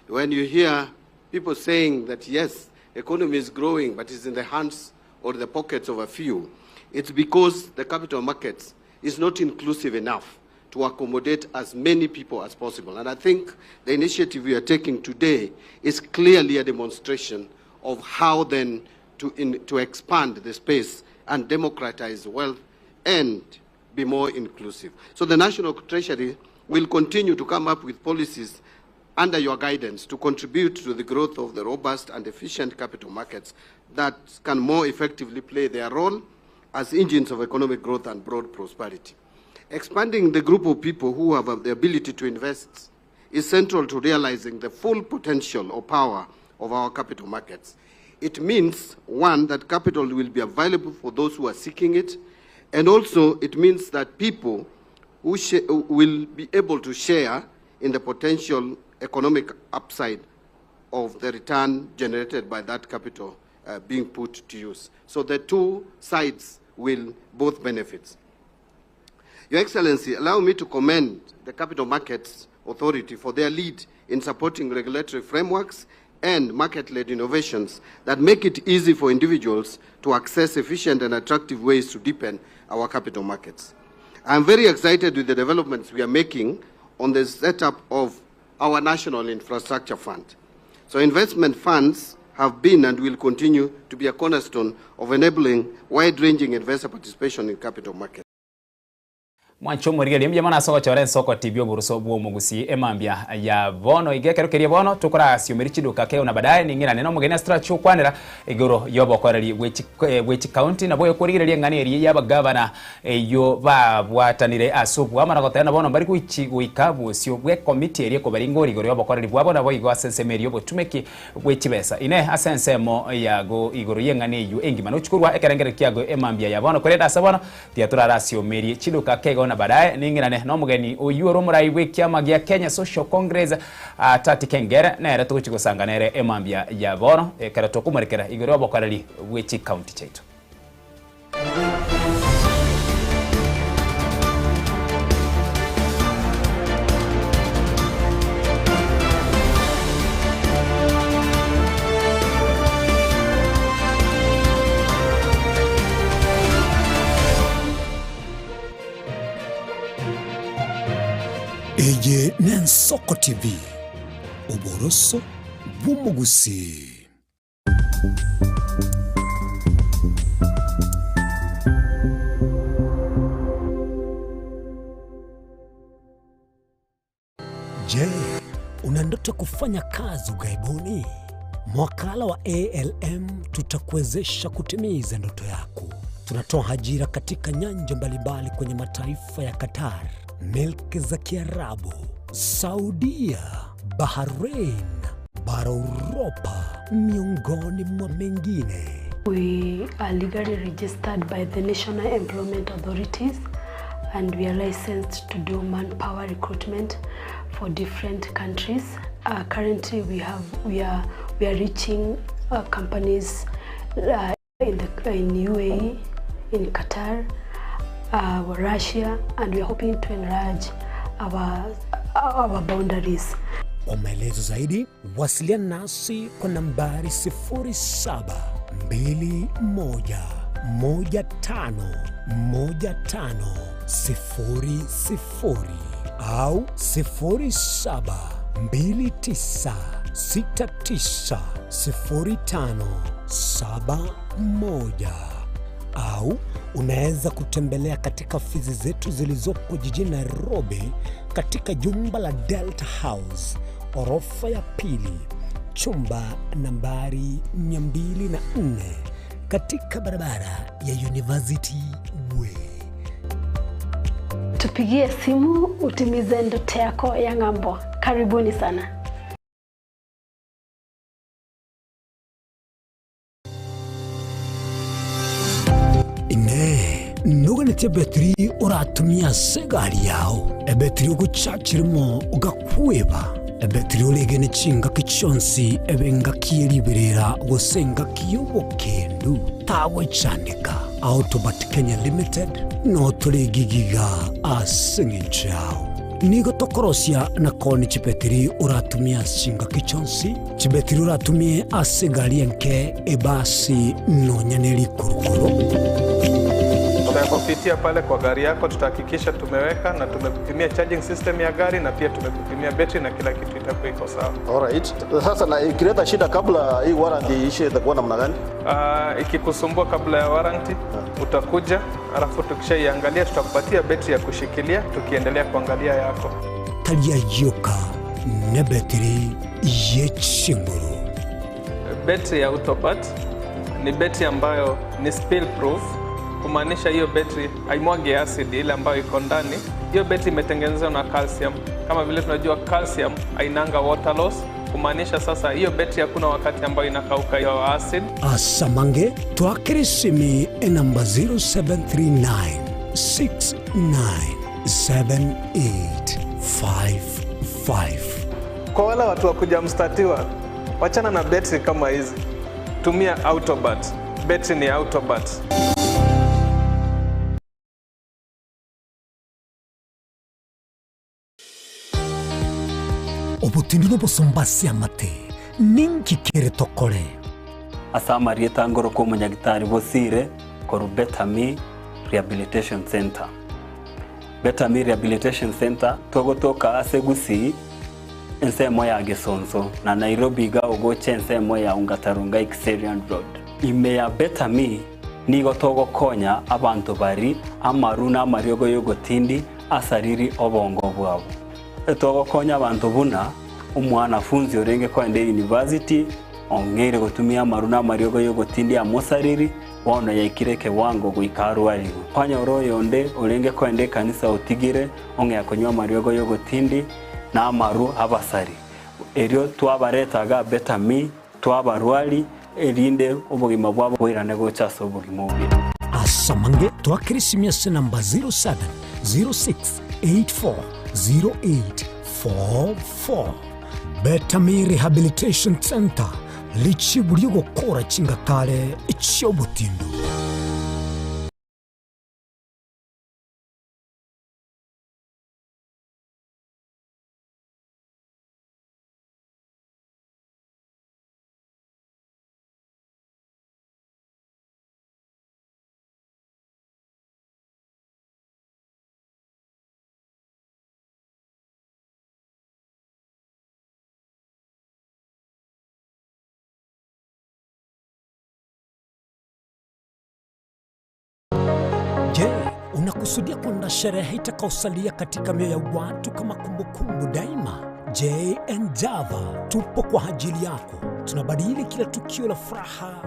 When you hear people saying that, yes, economy is growing, but it's in the hands or the pockets of a few, it's because the capital markets is not inclusive enough to accommodate as many people as possible. And I think the initiative we are taking today is clearly a demonstration of how then to expand the space and democratize wealth and be more inclusive. So the National Treasury will continue to come up with policies under your guidance to contribute to the growth of the robust and efficient capital markets that can more effectively play their role as engines of economic growth and broad prosperity. Expanding the group of people who have the ability to invest is central to realizing the full potential or power of our capital markets. It means, one, that capital will be available for those who are seeking it, and also it means that people who will be able to share in the potential economic upside of the return generated by that capital uh, being put to use. So the two sides will both benefit. Your Excellency, allow me to commend the Capital Markets Authority for their lead in supporting regulatory frameworks and market-led innovations that make it easy for individuals to access efficient and attractive ways to deepen our capital markets. I'm very excited with the developments we are making on the setup of our National Infrastructure Fund. So investment funds have been and will continue to be a cornerstone of enabling wide-ranging investor participation in capital markets. Mwanche omorigereria mbuya mono ase ogochora ensoko TV oboruso bw'omogusii emambia ya bono iga ekero keria bono tokorasiomeria chiduka keo na baadaye ning'irane nomogeni ase torachie gokwanera igoro y'obokoreri bwe chikaunti nabo ekorigereria eng'ana eria y'abagavana eyio babwatanire ase obwamo na goteba bono mbari goichi goika bosio bw'ekomiti eria ekobaringora igoro y'obokoreri bwabo naboigo ase ensemo eria y'obotumeki bwe chibesa ine ase ensemo yago igoro y'eng'ana eyio engima nochie korwa ekerengererio kiago emambia ya bono korende ase bono Tiga torarasiomerie chiduka kegao na badaye ning'irane nomogeni oyio ore omorai bw'ekiama gia Kenya Social Congress Tati Kengere nere togochia gosanga nere emambia ya bono ekero tokomorekera igoro y'obokoreri bwe chikaunti chiaito. Eye n'Ensoko TV, oboroso bw'omogusii. Je, una ndoto kufanya kazi ughaibuni? Mwakala wa ALM tutakuwezesha kutimiza ndoto yako. Tunatoa ajira katika nyanja mbalimbali kwenye mataifa ya Qatar, milki za Kiarabu, Saudia, Bahrain, bara Uropa, miongoni mwa mengine. We are legally registered by the National Employment Authorities and we are licensed to do manpower recruitment for different countries. Uh, currently we have we are we are reaching uh, companies uh, in the in UAE, in Qatar, uh, Russia and we are hoping to enlarge our our boundaries. Kwa maelezo zaidi wasiliana nasi kwa nambari 0721151500 au 0729690571 au unaweza kutembelea katika ofisi zetu zilizopo jijini Nairobi katika jumba la Delta House orofa ya pili chumba nambari 204 katika barabara ya University Way. Tupigie simu utimize ndoto yako ya ng'ambo. Karibuni sana. Inee! Noganetie ebetiri oratumie ase egari yao, ebetiri ogochachirimo ogakweba, ebetiri oregene chingaki chionsi ebe engaki ye riberera gose engaki y'obokendu? Tagwechandeka. Autobat Kenya Limited noo tore gigiga ase engencho yao. Nigo tokorosia na koonia chibetiri oratumie ase chingaki chionsi, chibetiri oratumie ase egari enke, ebasi, nonya ne rikurukuru. Tutakupitia pale kwa gari yako, tutahakikisha tumeweka na tumekupimia charging system ya gari na pia tumekupimia betri na kila kitu itakuwa iko sawa. Alright. Sasa na ikileta shida kabla hii warranty iishe itakuwa namna gani? Uh, ikikusumbua kabla ya warranty utakuja, alafu tukishaiangalia tutakupatia betri ya kushikilia tukiendelea kuangalia yako. Tari ayioka nebetiri ye chinguru. Betri ya Autopat ni betri ambayo ni spill proof. kumaanisha hiyo betri haimwagi acid ile ambayo iko ndani. Hiyo betri imetengenezwa na calcium. Kama vile tunajua calcium hainanga water loss, kumaanisha sasa hiyo betri hakuna wakati ambayo inakauka hiyo acid. Asamange twakere esimi enamba 0739 697855. Kwa wale watu wa kuja mstatiwa, wachana na betri kama hizi, tumia Autobat. Betri ni Autobat. Obotindi nobosomba ase amate, ninki kere tokore? Ase amarieta ngoroka omonyagitari Bosire korwa Better Me Rehabilitation Centre. Better Me Rehabilitation Centre togotoka ase Gusii ensemo ya Gesonso na Nairobi iga ogocha ensemo ya Ongata Rongai Kiserian Road. Ime ya Better Me nigo togokonya abanto bari amaru na amariogo y'ogotindi asariri obongo bwabo. Togokonya abanto buna omwanafunzi orenge kogenda eyunivasiti ong'eire gotumia amaru na amariogo y'ogotindia amosariri, bono yaikire ekewango goika arwarigwe. Kwanyora oyonde orenge kogenda ekanisa otigire ong'ea konywa amariogo y'ogotindi na amaru abasari. Erio twabareta iga Better Me, twabarwari, erinde obogima bwabo boirane gocha ase obogima obuya. Ase amange twakere esimi ase namba 0706840844. Betami Rehabilitation Centre, richibu ri'ogokora chingatare chi'obotindu. Je, unakusudia kuandaa sherehe itakayosalia katika mioyo ya watu kama kumbukumbu daima? JN Java tupo kwa ajili yako. Tunabadili kila tukio la furaha,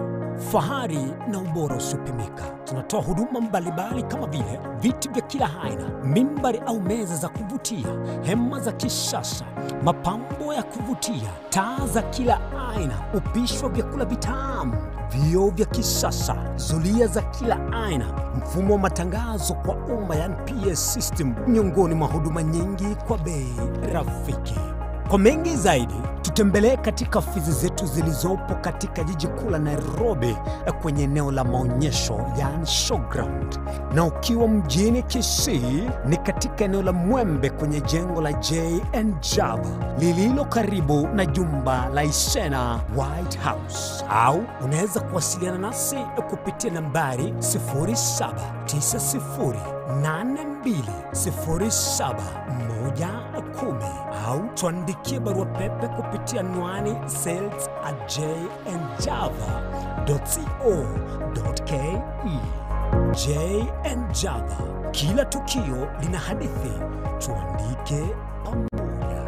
fahari na ubora usiopimika. Tunatoa huduma mbalimbali kama vile viti vya kila aina, mimbari au meza za kuvutia, hema za kisasa, mapambo ya kuvutia, taa za kila aina, upishi wa vyakula vitamu, vioo vya kisasa, zulia za kila aina, mfumo wa matangazo kwa umma yani PS system, miongoni mwa huduma nyingi kwa bei rafiki. Kwa mengi zaidi, tutembelee katika ofisi zetu zilizopo katika jiji kuu la Nairobi kwenye eneo la maonyesho yani showground, na ukiwa mjini Kisii ni katika eneo la Mwembe kwenye jengo la JN Java lililo karibu na jumba la Isena White House, au unaweza kuwasiliana nasi kupitia nambari 0790820710 au tuandikie barua pepe kupitia anwani sales at jnjava.co.ke. JN Java, kila tukio lina hadithi, tuandike pamoja.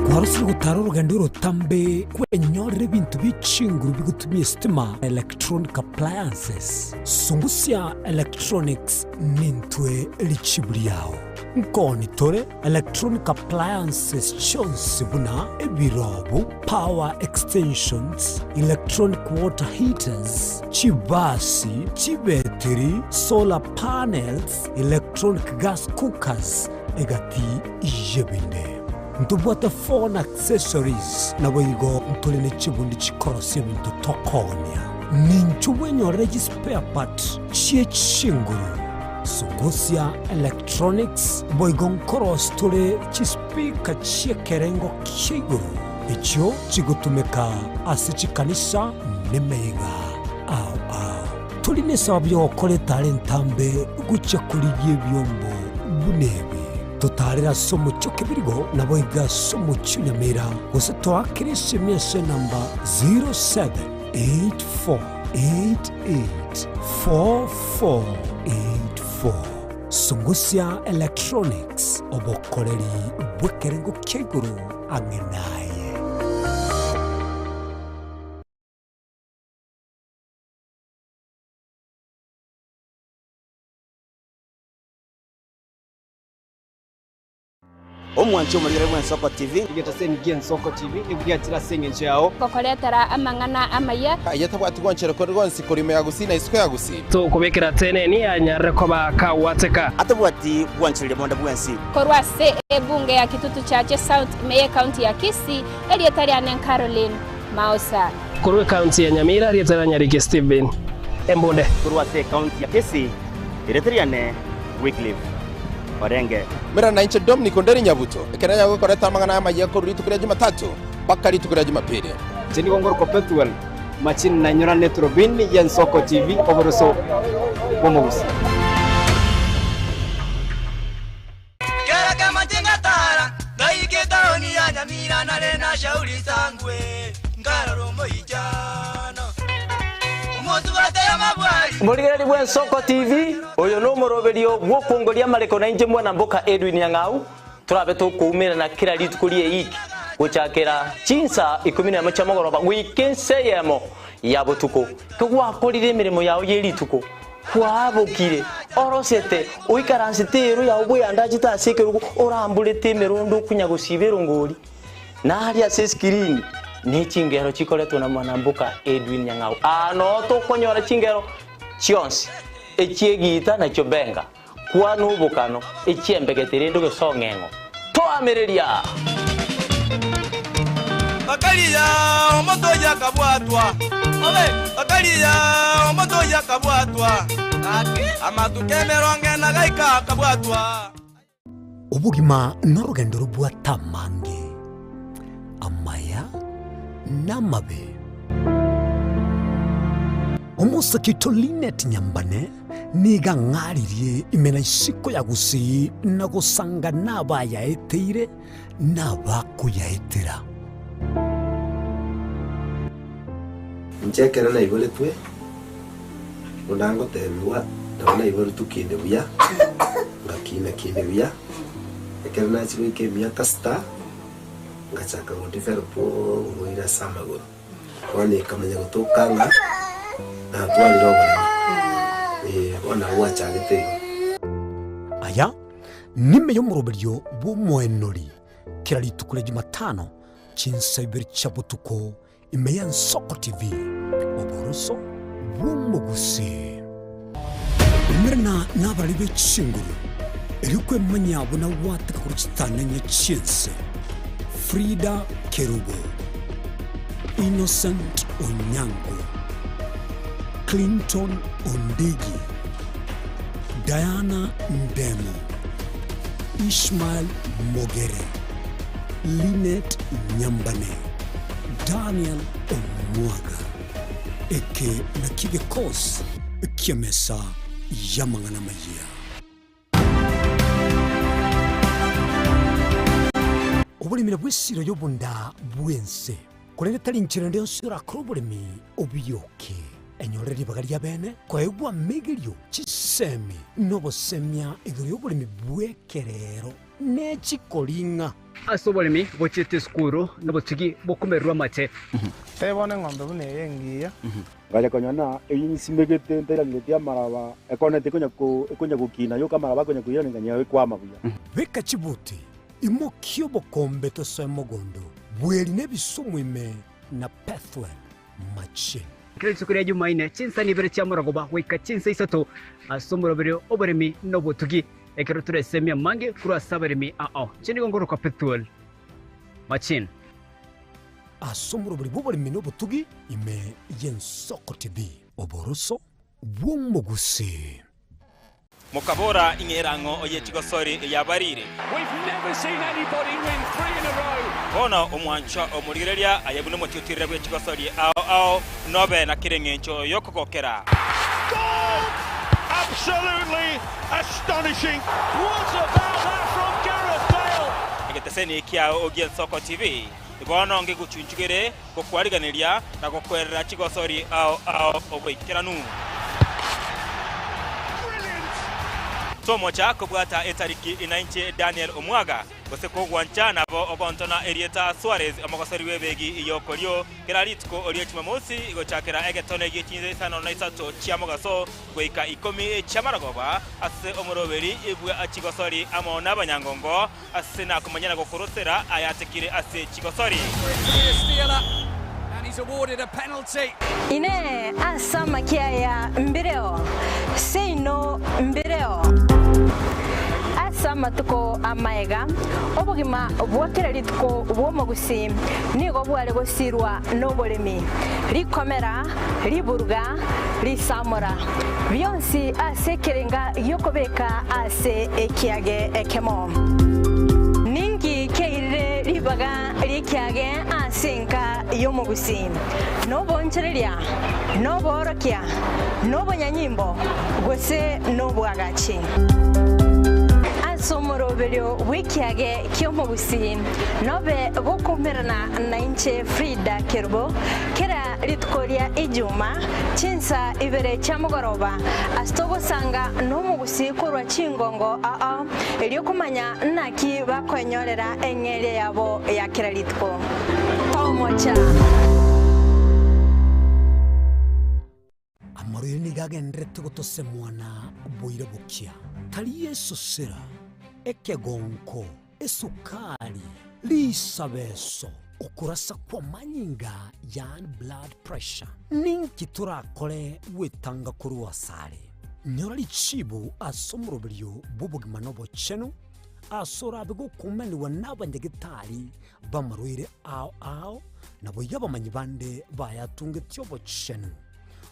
Kwarosire gotara orogendo orotambe kwenyorera ebinto bie chinguru bigotumia esitima, electronic appliances. Sungusia Electronics nintwe richibu riao. Nkoni tore electronic appliances chionsi buna ebirobu, power extensions, electronic water heaters, chibasi, chibetiri, solar panels, electronic gas cookers, egati y'ebinde. Ntobwate phone accessories, naboigo ntore ne chibundi chikorosia ebinto tokoonia. Ninchu bwenyorere chispare part chie chinguru. Sungusia Electronics boigo nkorosi tore chispeaker chi'ekerengo kia igoro echio chigotumeka ase chikanisa nemeyega ao ao. Tori nesababu y'ogokora etara entambe gochia korigia ebiombo buna ebi. Totaarere ase omochie o Kebirigo, naboigo ase omochie o Nyamira, gose toakere esimi ase enamba 0784884484. Sungusia Electronics, obokoreri bw'ekerengo kia igoro ang'e naye. Omwanchi omorigere bw'Ensoko TV. Egetaseni gi'Ensoko TV nigo giachire ase engencho yao. Gokoretera amang'ana amaya. Aye tabwati gwanchera konde gwonsi korwa ime ya Gusii na isiko ya Gusii. Tokobekera teneni anyarire koba kagwateka. Atabwati gwanchereria bonde bwensi. Korwa ase ebunge ya Kitutu Chache South ime y'Ecounty ya Kisii, erieta riane Caroline Maosa. Korwa ecounty ya Nyamira, erieta ria Nyariki Stephen Embunde. Korwa ase ecounty ya Kisii, erieta riane Wycliffe Orenge. Mera nainche Dominic Onderi Nyabuto, ekero nyagokoreta amang'ana amayia korwa rituko ria Jumatatu mpaka rituko ria Jumapili. Inche nigo ngorokwa Pethuel Machini na inyora neturubini y'Ensoko TV oboroso bw'omogusi. Kera kemache ngatara, ngaika etaoni ya Nyamira nare na Shauri Sangwe, nkarora omoichano. Omosubate y'amabwari. Morigereria bw'Ensoko TV, oyo nomoroberio bw'okongoria amareko nainche mwana mboka Edwin Nyang'au, torabe tokoumerana kera rituko ri'eiki gochakera chinsa ikomi nemo chia mogoroba goika ensa eyemo ya botuko. Kegwakorire emeremo yao ye rituko, Kwabokire, orosete, oikaransete eero yao bweyandachete ase ekerogo, oramborete emerondo okunya gosiba erongori, na aria ase eskirini ne chingero chikoretwe na mwanamboka Edwin Nyang'au. Aa noo tokonyora chingero chionsi, echi'egiita na chiobenga, kwana obokano, echi'embegete rende ogesong'eng'o. Toamereria! Bakaria omonto oyio akabwatwa, bakaria omonto oyio akabwatwa, amatuko emerongo ena gaika akabwatwa. Obogima norogendo robwate amange, amaya na amabe. Omosake oito Linet Nyambane nigo ang'aririe ime na isiko ya Gusii na gosanga nabayaeteire na abakoyaetera. Inche ekero naiboretwe, buna ngotebigwa, nabo naiboretwe kinde buya, ngakina kinde buya, ekero nachia goika emiaka sita, ngachaka godevelop oborwaire ase amagoro. Bono ekamanya gotoka ng'a natwarire oboremo, eh, bono nabo gwachagete igo. Aya nime y'omoroberio bw'omoenori kera rituko ria Jumatano chinsa ibere chia botuko ime y'Ensoko TV, oboroso bw'omogusii. Umerana nabarari be chinguru, erio kwemanyia buna gwateka korwa chitananya chi'ense. Frida Kerubo, Innocent Onyango, Clinton Ondigi, Diana Ndemo, Ishmael Mogere, Linet Nyambane, Daniel Omwaga. Eke nakio gekosi ki'emesa y'amang'ana amayia. Oboremi nabwo esiro y'obonda bw'ense, korende tari nchera ende yonsi orakore oboremi obiyoke. Enyorere ribaga ri'abeene koegwa amegerio, chisemi, na obosemia igoro y'oboremi bw'ekerero ne chikoring'a. Ase oboremi gochiete esukuru nobotugi bokomererwa amache. Tebona eng'ombe buna eye engiya. Ngacha konyora ng'a eyio nsimegete ntairaneretie amaraba, ekoneti ekonya ko ekonya gokina yoka amaraba akonya koirana nganyora ekwama buya. Beka chibuti, imokia obokombe tosoe mogondo, bweri nebisumu ime na Pethuel machine. Kera rituko ria Jumaine, chinsa ibere chia morogoba goika chinsa isato, ase omoroberio oboremi na obotugi, ekero toresemie amange korwa ase abaremi ao. Inche nigo ngorokwa Pethuel Machine. Ase omoroberi bw'oboremi na obotugi ime y'Ensoko TV, oboroso bw'omogusii. Mokabora, Ing'era ang'o oye chigosori eyabarire? Bono omwanchwa omorigereria aye buna omotiotirera bwe chigosori ao ao, nobe na kera engencho y'okogokera. Egeteseni kiao gi'Ensoko TV bono ngegochunchugere gokwariganeria na gokwerera chigosori ao ao oboikeranu. Tomocha kobwata etariki inainche Daniel Omwaga, gose kogwancha nabo ogontona erieta Suarez omogosori bw'ebegi y'okorio kera rituko rie Jumamosi gochakera egetone gie chinsa isano na isato chia mogaso goika ikomi chi'amaragoba ase omoroberi bwa chigosori amo nabanyangongo ase nakomanya na gokorosera ayatekire ase chigosori. Inee! Ase amakia aya mbireo? Seino mbireo. Ase amatuko amaega, obogima bwa kera rituko bw'omogusii nigo bware gosirwa noboremi, rikomera, riburuga, risamora, bionsi ase ekerenga gi'okobeka ase ekiage ekemo. Ninki kiairire ribaga ri'ekiage ase enka y'omogusii? Nobonchoreria, noboorokia, nobonyanyimbo, gose nobwagachi? Ase omoroberio bw'ekiage ki'omogusii nobe gokoumerana nainche Frida Kerubo kera rituko ria Ijuma chinsa ibere chia mogoroba ase togosanga nomogusii korwa chingongo ao erio komanya naki bakoenyorera eng'eria yabo ya kera rituko. Tomocha! Amarwaire nigo agendererete gotosemwa na boira bokia, tari esosera, ekegonko, esukari, risabeso, okorasa kw'amanyinga yaani blood pressure. Ninki torakore gwetanga korwa asare? Nyora richibu ase omoroberio bw'obogima na obochenu, ase orabe gokumanigwa n'abanyagetari b'amarwaire ao ao, naboigo abamanyi bande bayatungetie obochenu,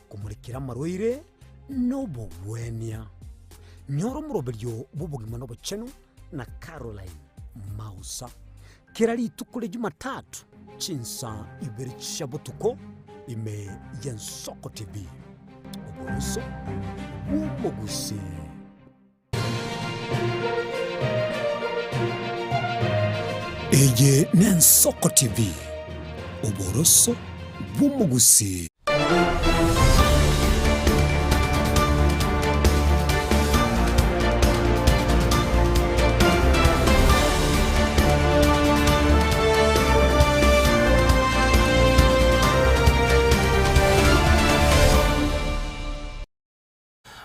komorekera amarwaire nobogwenia. Nyora omoroberio bw'obogima na obochenu na Caroline Mausa kera rituko ria Jumatatu chinsa ibere chia botuko ime y'Ensoko TV. Oboroso bw'omogusii. Eye n'Ensoko TV, oboroso bw'omogusii.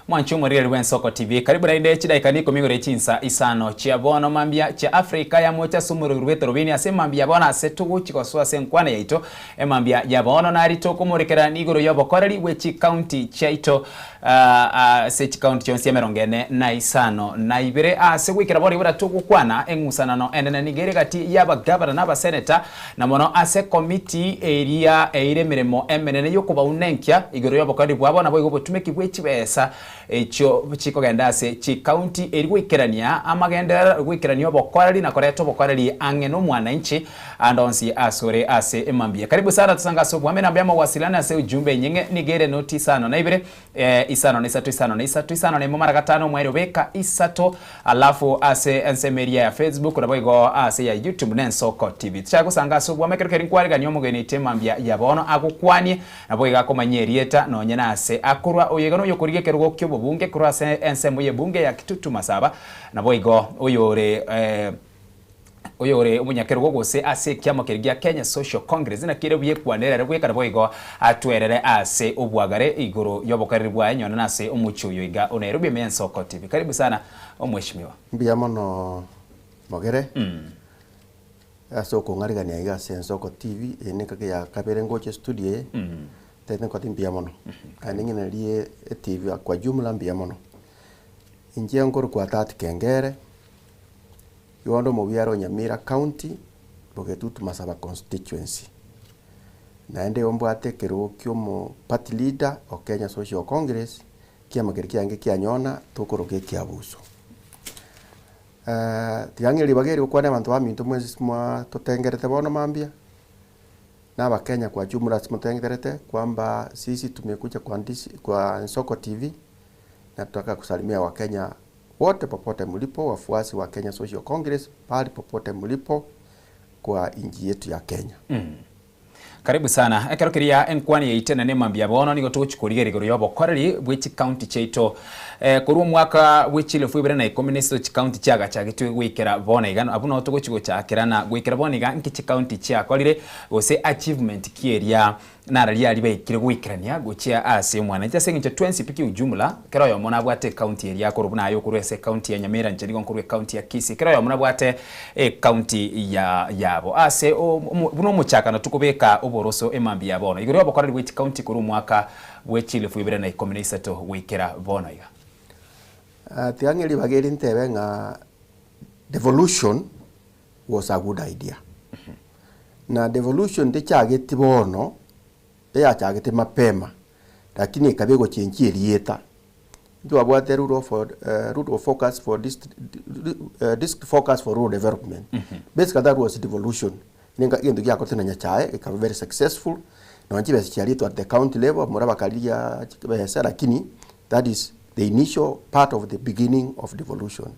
Mwanche omoriri bw'Ensoko TV. Karibu naende chidaika ni ikomi igoro chinsa isano chia bono mambia chia Africa ya mocha ase omoriri bw'etorobini ase mambia ya bono ase togochi gosoa ase enkwana yaito emambia ya bono nari tokomorekera igoro y'obokoreri bwe chikaunti chiaito ase chikaunti chionsi emerongo ene na isano na ibere ase goikera bono igo togokwana eng'usanano enene nigo ere gati y'abagavana na abaseneta Na mono ase ekomiti eria eire emeremo emenene y'okobaunenkia igoro y'obokoreri bwabo, naboigo obotumeki bwe chibesa echio chikogenda ase chikaunti eri goikerania amagenderero, goikerania obokoreri na koreta obokoreri ang'e nomwananchi ande onsi asore ase emambia. Karibu sana tosange ase obwame namba ya mawasiliano ase ujumbe enyeng'e nigo ere noti isano na ibere isano na isato isano na isato isano na imo mara gatano omweri obeka isato alafu ase ensemo eria ya Facebook naboigo ase ya YouTube na Ensoko TV. Tichaka gosanga ase obwamo ekero keri nkwarigania omogeni oito emambia ya bono agokwanie naboigo akomanyia erieta nonye na ase akorwa oyo iga noyo okorigia ekerogo ki'obobunge korwa ase ensemo y'ebunge ya Kitutu Masaba naboigo oyore Oyore omonyakerogo gose ase ekiama keria gia Kenya Social Congress naki ere buya ekwanere ere bweka naboigo atwerere ase obwagare igoro y'obokoreri bwaye nyona nase omochie oyo iga o Nairobi ime y'Ensoko TV. Karibu sana omweshimiwa. Mbuya mono Mogere ase okong'arigania iga ase Ensoko TV, eye nengaki ya kabere ngocha estudio eye, ntagete nkote mbuya mono. Naende ng'ina riria etv kwa jumla mbuya mono. Inche nkorokwa Tati Kengere. Igo onde omobiare o Nyamira County, Bogetutu Masaba Constituency. Naende igo mbwate ekerogo kia omo party leader o Kenya Social Congress, kiama keria kiange kianyona tokoroka ekiabuso. Tiga ng'ire ribaga eri gokwania abanto baminto mwensi mwa totengerete bono mambia, na abakenya kwa jumla ase motengerete kwamba sisi tumekuja kwa ndisi kwa Nsoko TV na tunataka kusalimia wakenya. wote popote mlipo, wafuasi wa Kenya Social Congress pahali popote mlipo kwa nchi yetu ya Kenya. Karibu sana. Ekero keria enkwani yaito enene mambia bono nigo togochia korigereria igoro y'obokoreri bwe chicounty chiaito. Korwa omwaka bwe chielfu ibere na ikomi na isato chicounty chiagachagetwe goikera bono iga. Abwo noo togochia gochakerana goikera bono iga nki chicounty chiakorire gose achievement ki eria nararia aria baikire goikerania gochia ase omwananchi ase eng'encho twensi pi kiujumla kera oyomo nabwate ecounty eria akorwa buna aye okorwa ase ecounty ya Nyamira inche nigo nkorwa ecounty ya Kisii kera oyomo nabwate ecounty ya yabo ase buna omochakano tokobeka oboroso emambia ya bono igoro y'obokoreri bwe chicounty korwa omwaka bwe chilifu ibere na ikomi na isato goikera bono iga. Tiga ng'e ribaga eri ntebe ng'a devolution was a good idea. Na devolution techageti bono, eyachagete mapema, lakini ekaba egochenchia erieta. Ntwabwate rule of, rule of focus for dist, district focus for rural development. Basically that was devolution. Nenga egento giakorete na Nyachae gekaba very successful, nonya chibesa chiaretwe at the county level, abamura bakarigia chibesa lakini that is the initial part of the beginning of devolution.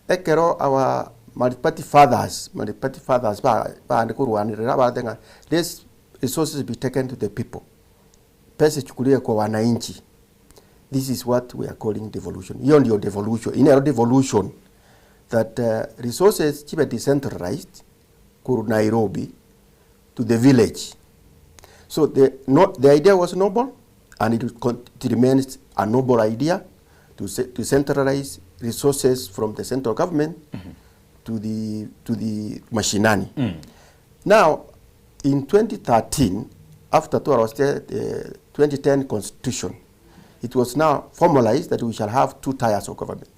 Ekero our multiparty fathers, multiparty fathers ba baande korwanerera barete ng'a let's resources be taken to the people, pesa echukuliwe kwa wananchi, this is what we are calling devolution. Hiyo ndio devolution, eye nero devolution that resources chibe decentralized korwa Nairobi to the village. So the, no, the idea was noble and it, it remains a noble idea to, to centralize resources from the central government mm -hmm. to the, to the mashinani. Mm. Now, in 2013, after the 2010 constitution, it was now formalized that we shall have two tiers of government.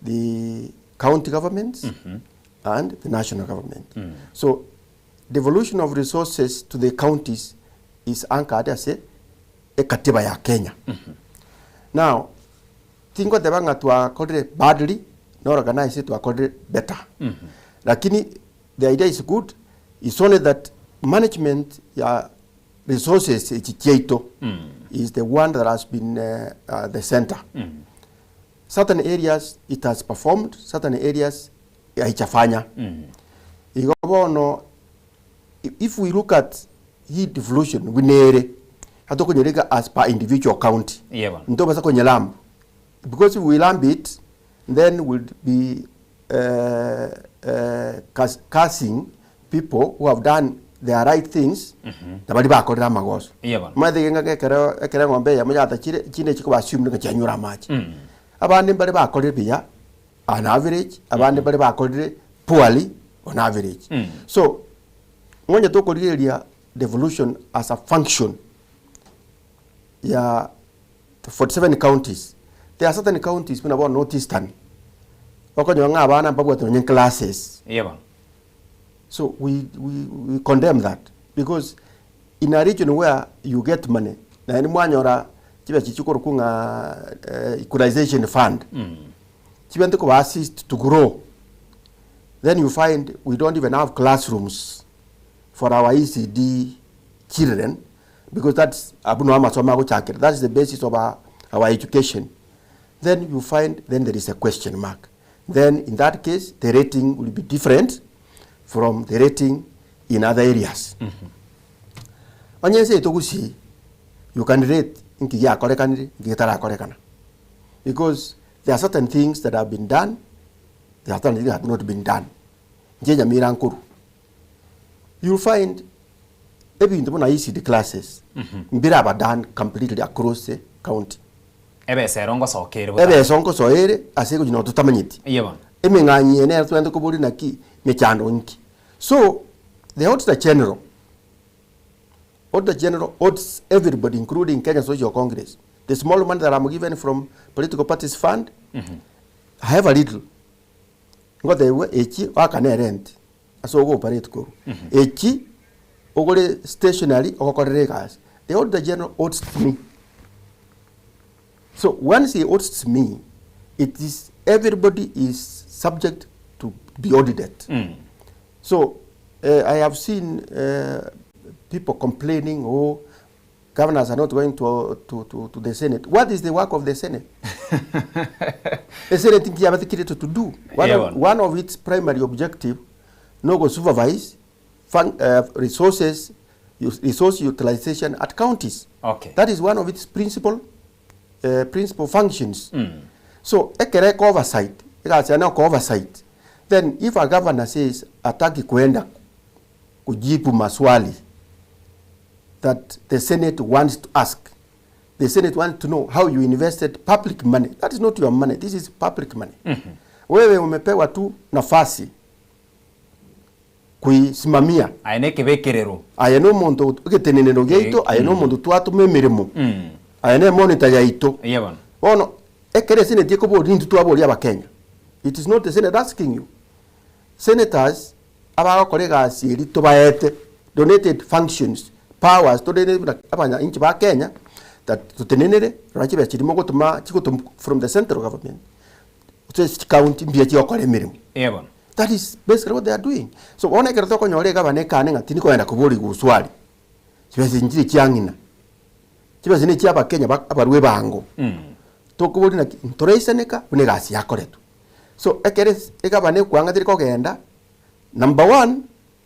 The county governments mm -hmm. and the national government. Mm. So devolution of resources to the counties is anchored ase ekatiba ya Kenya. Mm -hmm. Now, tingoteba ng'a twakorire badly nor organize twakorire better. Mm -hmm. Lakini the idea is good, it's only that management ya resources echi chiaito mm. is the one that has been uh, uh, the center. Mm. Certain areas it has performed, certain areas haichafanya. Mm. Igo bono if we look at hii devolution buna atokonyereka as per individual county. Yeah, Ntobasa konyelamb because if we lump it then we'll be uh, uh, cursing people who have done the right things mm -hmm. na bari bakorera amagoso. Yeah, Omanyete ng'a ekero ekero eng'ombe eyemo yatachire chinde chikoba assumed ng'a chianyure amache. Mm. Abande mbare bakorire buya on average, abande mbare bakorire poorly on average. Mm. So ng'onye tokorigereria devolution as a function ya the 47 counties, there are certain counties buna bono North Eastern, okonyora ng'a abana mbabwate nonye classes. Yeah, So we, we, we condemn that because in a region where you get money, naende mwanyora chibesa chikorokwa ng'a eh, equalization fund mm. chibente koba assist to grow then you find we don't even have classrooms for our ECD children because that's abwo noo amasomo agochakera that's the basis of our, our education then you find then there is a question mark then in that case the rating will be different from the rating in other areas mm -hmm. Onye ense yaito gusii you can rate nki giakorekanire nki getarakorekana because there are certain things that have been done there are certain things that have not been done. Inche Nyamira nkorwa you'll find ebinto buna ECD classes mbiraba done completely across the county. Ebesa ero ngosoka ere botambe. Ebesa ngosoa ere ase egochi nonye totamanyeti. Eye bono. Emeng'anyi eye nero tobwenerete koboria naki mechando nki. So the Auditor General, Auditor General audits everybody including Kenya Social Congress. The small money that I'm given from political parties fund, I have a little. Ngotebiwa echi oakane erent ase ogo operate korwa. Echi ogore stationery ogokorera egasi. The Auditor General audits me. So once he audits me, it is everybody is subject to be audited. So I have seen people complaining, oh, Governors are not going to, to, to, to the Senate. What is the work of the Senate? The Senate nki yabete created to do? One, Yeah, of, one of its primary objective no go supervise fun, uh, resources use- resource utilization at counties. Okay. That is one of its principal uh, principal functions. So ekere eko oversight, egasi yane oko oversight. Then if a governor says ataki kuenda kujibu maswali that the Senate wants to ask. The Senate wants to know how you invested public money. That is not your money. This is public money. Wewe umepewa tu nafasi kuisimamia. Aye na ekebekerero. Aye na omonto egetenenero giaito, aye na omonto twatoma emeremo, aye na emonitor yaito. Eya bono. Bono ekero eseneti ekoboria nintwe twaboria abakenya. It is not the Senate asking you. Senators abagokora egasi eria tobaete, donated functions, powers torende buna abanyanchi ba Kenya, that totenenere rora chibesa chiria mogotoma chigotomwa from the central government, ase chicounty mbuya chigokora emeremo. Eeh bono. That is basically what they are doing. So bono ekero tokonyora egavana ekane ng'a tindi kogenda koboria goswali, chibesa echi nchire chia ng'ina, chibesa ne chia abakenya ba abarwa ebango, tokoboria naki ntoraisaneka buna egasi yakoretwe. So ekero ase egavana ekwang'a teri kogenda, number one,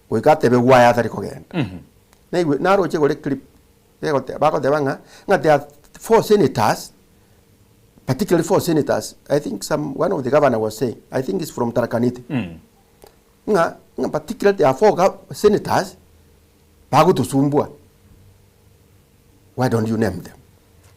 goika atebe why atari kogenda. Naigwe naroche igoro eclip, egote bagoteba ng'a, ng'a there are four senators, particularly four senators, I think some one of the governor was saying, I think is from Tharaka Nithi, ng'a ng'a particularly there are four gov senators bagotosumbua, why don't you name them?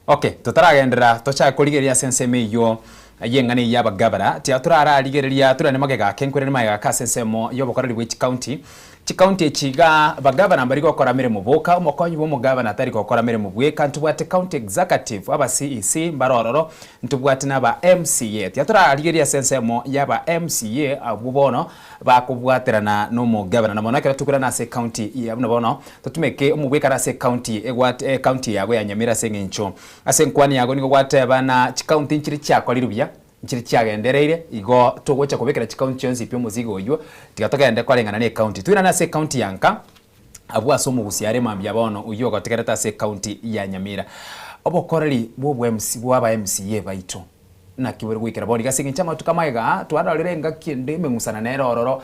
Okay, totaragenderera tochake korigereria ase ensemo eyio y'eng'ana eyio y'abagabara, tiga torararigereria torende magega ake nkorende magega ake ase ensemo y'obokoreri bwe chikaunti. Chikaunti echi iga bagavana mbari gokora meremo boka, omokonyi bw'omogavana tari gokora meremo bweka, ntobwate county executive, aba CEC mbare ororo, ntobwate na aba MCA. Tiga torarigereria ase ensemo y'aba MCA abwo bono bakobwaterana nomogavana na mono ekero tokorana ase ecounty ya buna bono Totumeke omobwekano ase ecounty egwate ecounty yago ya Nyamira ase eng'encho ase enkwani yago nigo gwateba na chicounty nchire chiakorirwe buya, nchire chiagendereire, igo togocha kobekera chicounty chionsi pi omozigo oywo, tiga togende koreng'ana na ecounty. Toirane ase ecounty ya nka, abwo ase omogusia are mambia bono oywo ogotegerete ase ecounty ya Nyamira. Obokoreri bwa obwa MC bwa aba MCA baito. Naki bore goikera bono iga ase engencho y'amatuko amaiga aa, twarorire engaki ende emeng'usana nere ororo,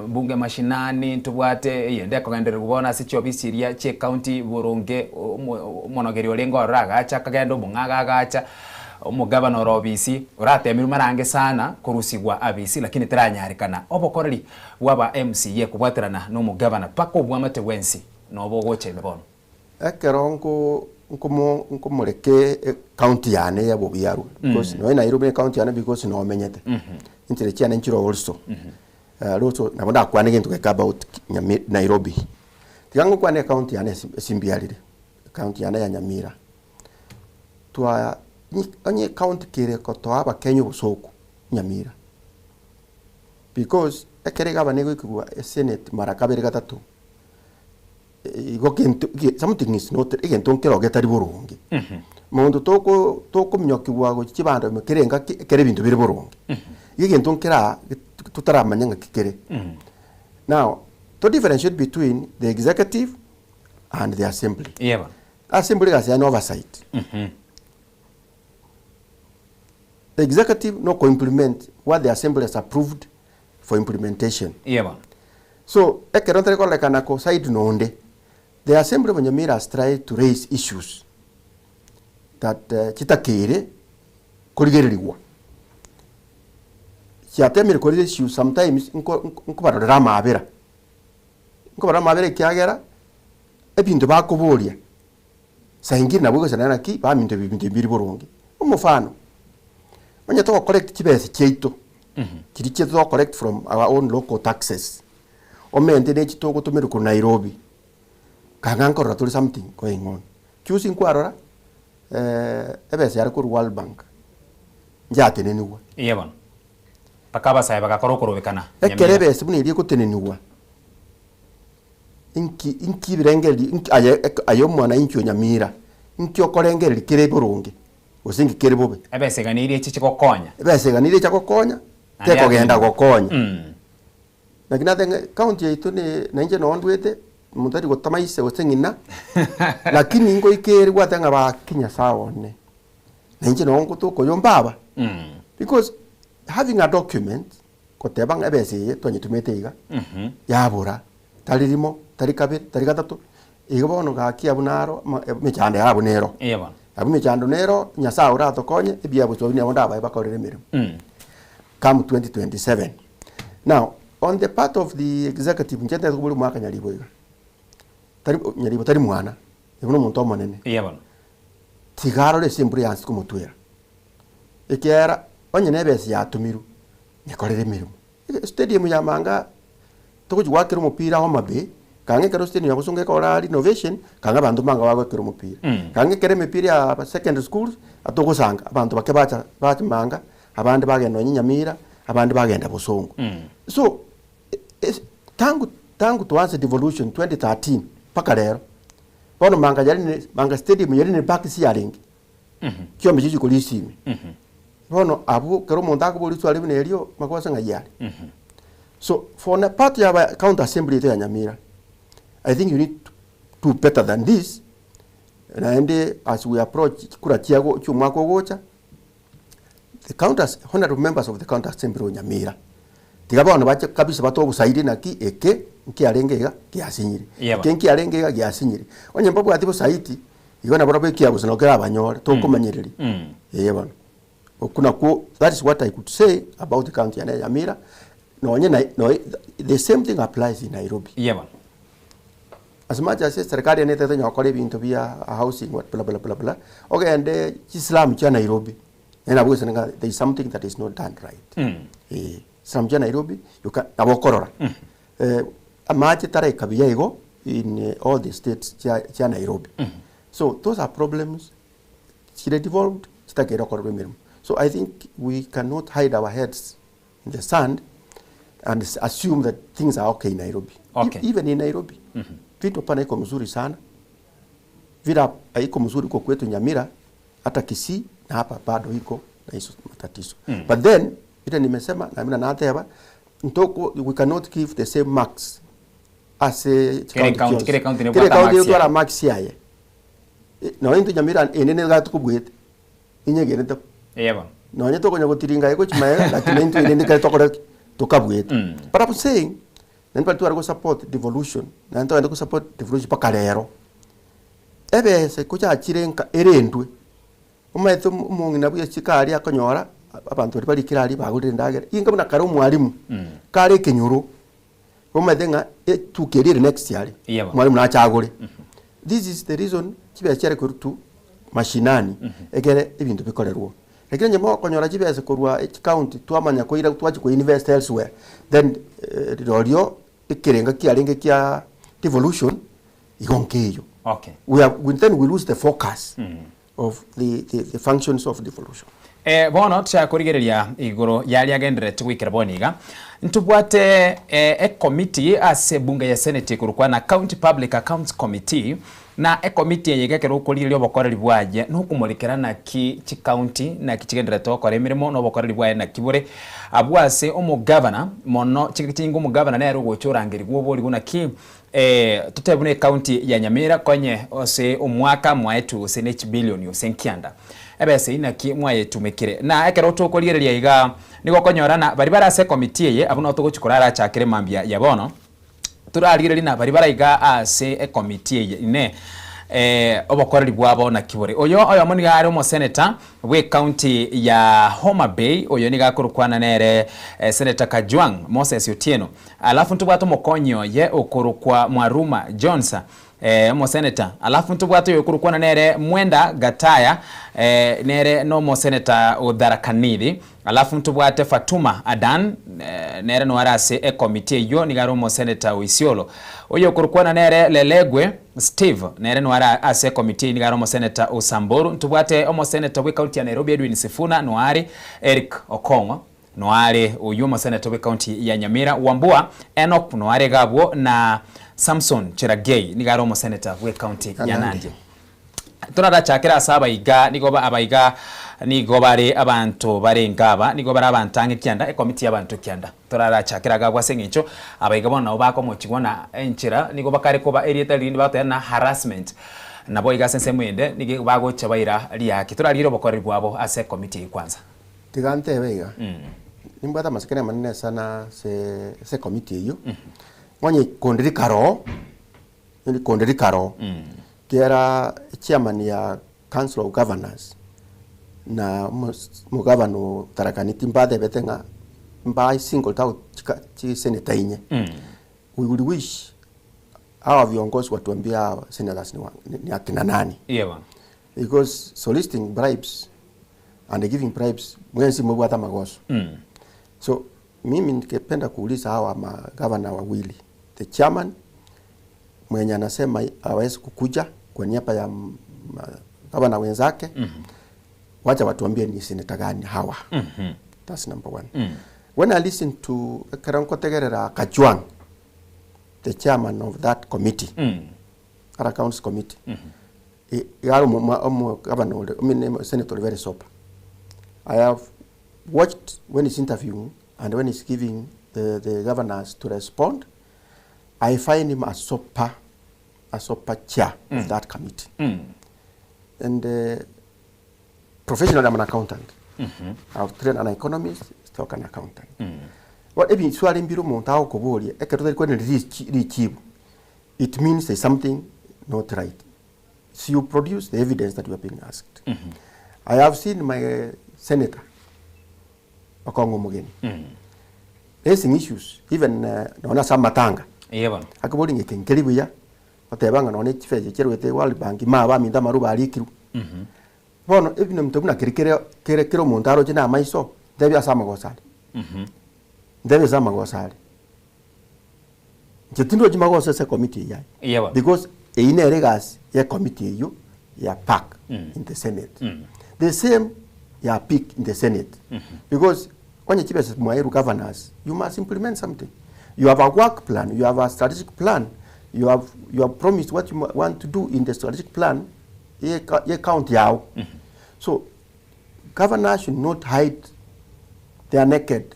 bunge mashinani, ntobwate eyende ekogendererwa bono ase chiofisi chiria chi'ecounty boronge omo omonogeri orenge ororo agacha akagenda omong'aga agacha, omogavana ore obisi, oratemirwe mara ange sana korusigwa abisi lakini teranyarekana. Obokoreri bwa aba MCA kobwaterana na omogavana mpaka obwamate bwensi nobo ogocha ime bono. Ekero nko nkomo nkomoreka ecounty yane ya Bogiarwa because nonye Nairobi ne ecounty yane because nomenyete, enchera chiane nchire also, also nabo ndakwane gento geke about Nyami Nairobi. Tiga ngokwane ecounty yane ase ase mbiarire, ecounty yane ya Nyamira, twa nyi onye ecounty kere gotoa abakenya obosoku, Nyamira, because ekero egavana egoikigwa esenate mara kabere gatato. Igo gento ge something is not egento nkero getari boronge. Monto toko tokominyokigwa gochia chibando ime kera engaki ekero ebinto bire boronge. Igo egento nkera totaramanya ng'aki kere. Now, to differentiate between the executive and the assembly. Eeh bono. Assembly egasi yaye ne oversight. The executive no ko implement what the assembly has approved for implementation. Eeh bono. So, ekero ntari kororekana ko side nonde, the assembly of Nyamira has tried to raise issues that chitakeire korigererigwa. Chiatemire ko raise issues sometimes nko nkobarorera amabera, nkobarorera amabera ekiagera, ebinto bakoboria saa ingine nabo egosana naki baminto ebinto ebi biri boronge. Omofano, onye togo collect chibesa chiaito, chiria chiaito togo collect from our own local taxes, omente ne echi togotomerwa korwa Nairobi, kanga nkorora tore something going on. Juzi nkwarora, ebesa yare korwa World Bank, njatenenigwa. Eeh bono, mpaka abasae bagakora okorobekana Ekero Nyamira. ebesa buna eria egotenenigwa, Inki inki ebirengererio inki aye ek aye omwananchi o Nyamira, inki okorengereria kere boronge, gose inki kere bobe? Ebesa eganeirie echiche gokonya. Ebesa eganeirie echa gokonya, Naende tekogenda yatenenigwa. gokonya. Mm. Naki nateba ng'a county yaito ne nainche noo ndwete. Omonto tari gotama ise gose ng'ina, lakini ngoika ere gwateba ng'a baki Nyasae one, na inche noo ngotoka oyo mbaba. Because having a document goteba ng'a ebesa eye twanyetumete iga, yabora, tari rimo, tari kabere, tari gatato, igo bono gaki abwo naro ama emechando yabo nero. Eeh bono. Abwo emechando nero, Nyasae oratokonye, ebiabuso buna nabo ndabae bakorere emeremo. Come 2027. Now, on the part of the executive, inche ntagete kobori omwaka Nyaribo iga, tari Nyaribo tari mwana, Nyaribo na omonto omonene. Eeh bono. Tiga arore ase embura yaanse komotwera, ekiagera onye na ebesa yatomirwe, nyekorere emeremo. Stadium ya Manga togochi goakera omopira Homa Bay, kang'e ekero stadium ya Bosongo ekora renovation, kang'e abanto manga bagoakera omopira. Kang'e ekero emepira ya secondary schools, atogosanga abanto bake bacha bacha Manga, abande bagenda nonye Nyamira, abande bagenda Bosongo. So, tangu tangu toanse devolution 2013 mpaka rero, bono Manga yari ne Manga stadium yari ne bakisi yarenge, chiombe chiria chikori esime. Bono abwo ekero omonto akoboria riswali buna erio, makwase ng'ai are. So for the part ya aba county assembly yaito ya Nyamira, I think you need to do better than this, naende as we approach chikura chiago chia omwaka ogocha, the county as honourable members of the county assembly o Nyamira, tiga bono bache kabisa batoe obosaidi naki eke nkiarenge iga giasinyire, Yeba. eke nkiarenge iga giasinyire. Onye mbabwati bosaiti, igo nabarabwo ekiabuso nabo kerabanyore, tokomanyereria. Ee bono. Okwo nakwo that is what I could say about the county yane ya Nyamira, nonye na noe the same thing applies in Nairobi. Yeba. As much as eserikari ere netagete onye gokora ebinto bia housing what bla bla bla bla, ogende chislum chia Nairobi, naende nabo ogosanga ng'a there is something that is not done right. Eh, slum chia Nairobi, you can nabo okorora. Amache taraika buya igo in all the states chia chia Nairobi. So those are problems chire devolved chitakeire gokorerwa emeremo. So I think we cannot hide our heads in the sand and assume that things are okay in Nairobi. Okay. Even in Nairobi, vitu hapana iko mzuri sana. Vile haiko mzuri huko kwetu Nyamira, hata Kisii na hapa bado iko na hizo matatizo. But then vile nimesema na mimi nateba ntoko we cannot give the same marks as a Kere county- kere county kere nebwate county marks etwara yaye. marks yaye. Nonya intwe Nyamira ende niga tokobwete inyegenete Eeh bono. Nonye tokonya gotiringa aye gochia magega lakini naintwe rende ekero tokora ki? Tokabuete. But I'm saying, naende baria tware gosupport devolution, naende togende gosupport devolution mpaka rero, ebesa kochachire nka erendwe, omanyete omo omong'ina bwa esika aria akonyora, abanto baria barikire aria bagorire endagera, inga buna kare omwalimu, kare ekenyoro, omanyete ng'a etuki eria ere next aria, Yebo. mwalimu nache agore. This is the reason chibesa chiare korwa tu mashinani, ekere ebinto bikorerwo. Lakini onye mokonyora chibesa korwa echicounty twamanya koira twachia koinvest elsewhere, then rirorio ekerenga kiarenge kia devolution igo nkeiyo. Okay. We are, we, then we lose the focus of the, the, the functions of devolution. Eh, bono tochake korigereria igoro yaria agendererete goikera bono iga. Ntobwate eh, ekomiti ase ebunge ya Senate ekorokwa na County Public Accounts Committee, na ekomiti eye iga ekero okorigereria obokoreri bwaye nokomorekera naki chicounty naki chigendererete gokora emeremo na obokoreri bwaye naki bore. Abwo ase omogavana mono chingaki chinyinge omogavana nere ogocha orangerigwa oborigwe naki Eh, totebe buna ecounty ya Nyamira konye ase omwaka mwaetwe gose ne chibilioni gose nkianda. Ebesa eyio naki mwayetumekire? Na ekero tokorigereria iga, nigo okonyora na baria bare ase ecommittee eye, abwo nabo togochia korarachakere mambia ya bono, torarigererie na baria bare iga ase ecommittee eye ine eh, obokoreri bwabo naki bore. Oyo oyomo nigo are omosenator bw'ecounty ya Homa Bay, oyo nigo akorokwana nere Senator Kajwang' Moses Otieno. Alafu ntobwate omokonyi oye okorokwa Mwaruma Jones, eh, omoseneta. Alafu ntobwate oyo okorokwana nere Mwenda Gataya, eh, nere nomoseneta o Tharaka Nithi. Alafu ntobwate Fatuma Adan, eh, nere noare ase ekomiti eyio, nigo are omoseneta o Isiolo. Oyo okorokwana nere Lelegwe Steve, nere noare ase ekomiti eyio, nigo are omoseneta o Samburu. Ntobwate omoseneta bw'ecounty ya Nairobi Edwin Sifuna, noare Eric Okong'o. Noare oyio omoseneto bw'ecounty ya Nyamira, Wambua Enock noare iga abwo na Samson Cherargei nigo are omoseneta bw'ecounty ya Nandi. Torarachakere ase abaiga, nigo abaiga nigo bare abanto barenge aba, nigo bare abanto ang'e kianda, ekomiti y'abanto kianda. Torarachakere iga abwo ase eng'encho abaiga bono nabo bakomochigwa na enchera, nigo bakare koba erieta rinde bagoteba na harassment. Nabo iga ase ensemo ende nigo bagocha baira riaki. Torarigererie obokoreri bwabo ase ekomiti eyio kwanza. Tiga ntebe iga, nimbwate amasikani amanene sana ase ase ekomiti eyio, onye konde rikaroo, onye konde rikaroo, Kiera chairman ya council of governors na omogavana o Tharaka Nithi mbatebete ng'a mba singled out chiseneta inye. We would wish hawa viongozi watuambie hawa senators ni akina nani. Because soliciting bribes and giving bribes mwensi mobwate amagoso. So mimi ningependa kuuliza hawa magavana wawili, the chairman mwenye anasema hawezi kukuja kwa niaba ya gavana wenzake mm -hmm. Wacha watuambie ni seneta gani hawa mm -hmm. That's number one. Mm. When I listen to ekero nkotegerera Kajwang the chairman of that committee mm. Accounts committee mm -hmm. Igare omo gavana ore I mean, senator very sober. I have watched when he's interviewing and when he's giving the, the governors to respond I find him a sober, a sober chair mm. of that committee. Mm. And uh, professionally, I'm an accountant. Mm -hmm. I've trained an economist, stock an accountant. Mm. Well, ebiswali mbire omonto agokoboria ekero tari kwenera richibu it means there's something not right so you produce the evidence that you are being asked mm -hmm. i have seen my uh, senator Okong'u omogeni. Raising issues even nonya ase amatanga. Eeh bono. Akobori ng'a eke nkeri buya, oteba ng'a nonya chifecha chiarwete World Bank ma abaminto amaruba arikirwe. Bono ebinto buna keri kere kere kera omonto aroche na amaiso, ntebie ase amagoso are. Ntebie ase amagoso are. Inche tindochi magoso ase ecommittee eyio aye. Eeh bono. Because eyio nere egasi ya ecommittee eyio ya PAC in the senate. The same ya pick in the senate. Because onye chibesa mwaerwa governors, you must implement something. You have a work plan, you have a strategic plan, you have, you have promised what you want to do in the strategic plan ye ye county yao. So governors should not hide their naked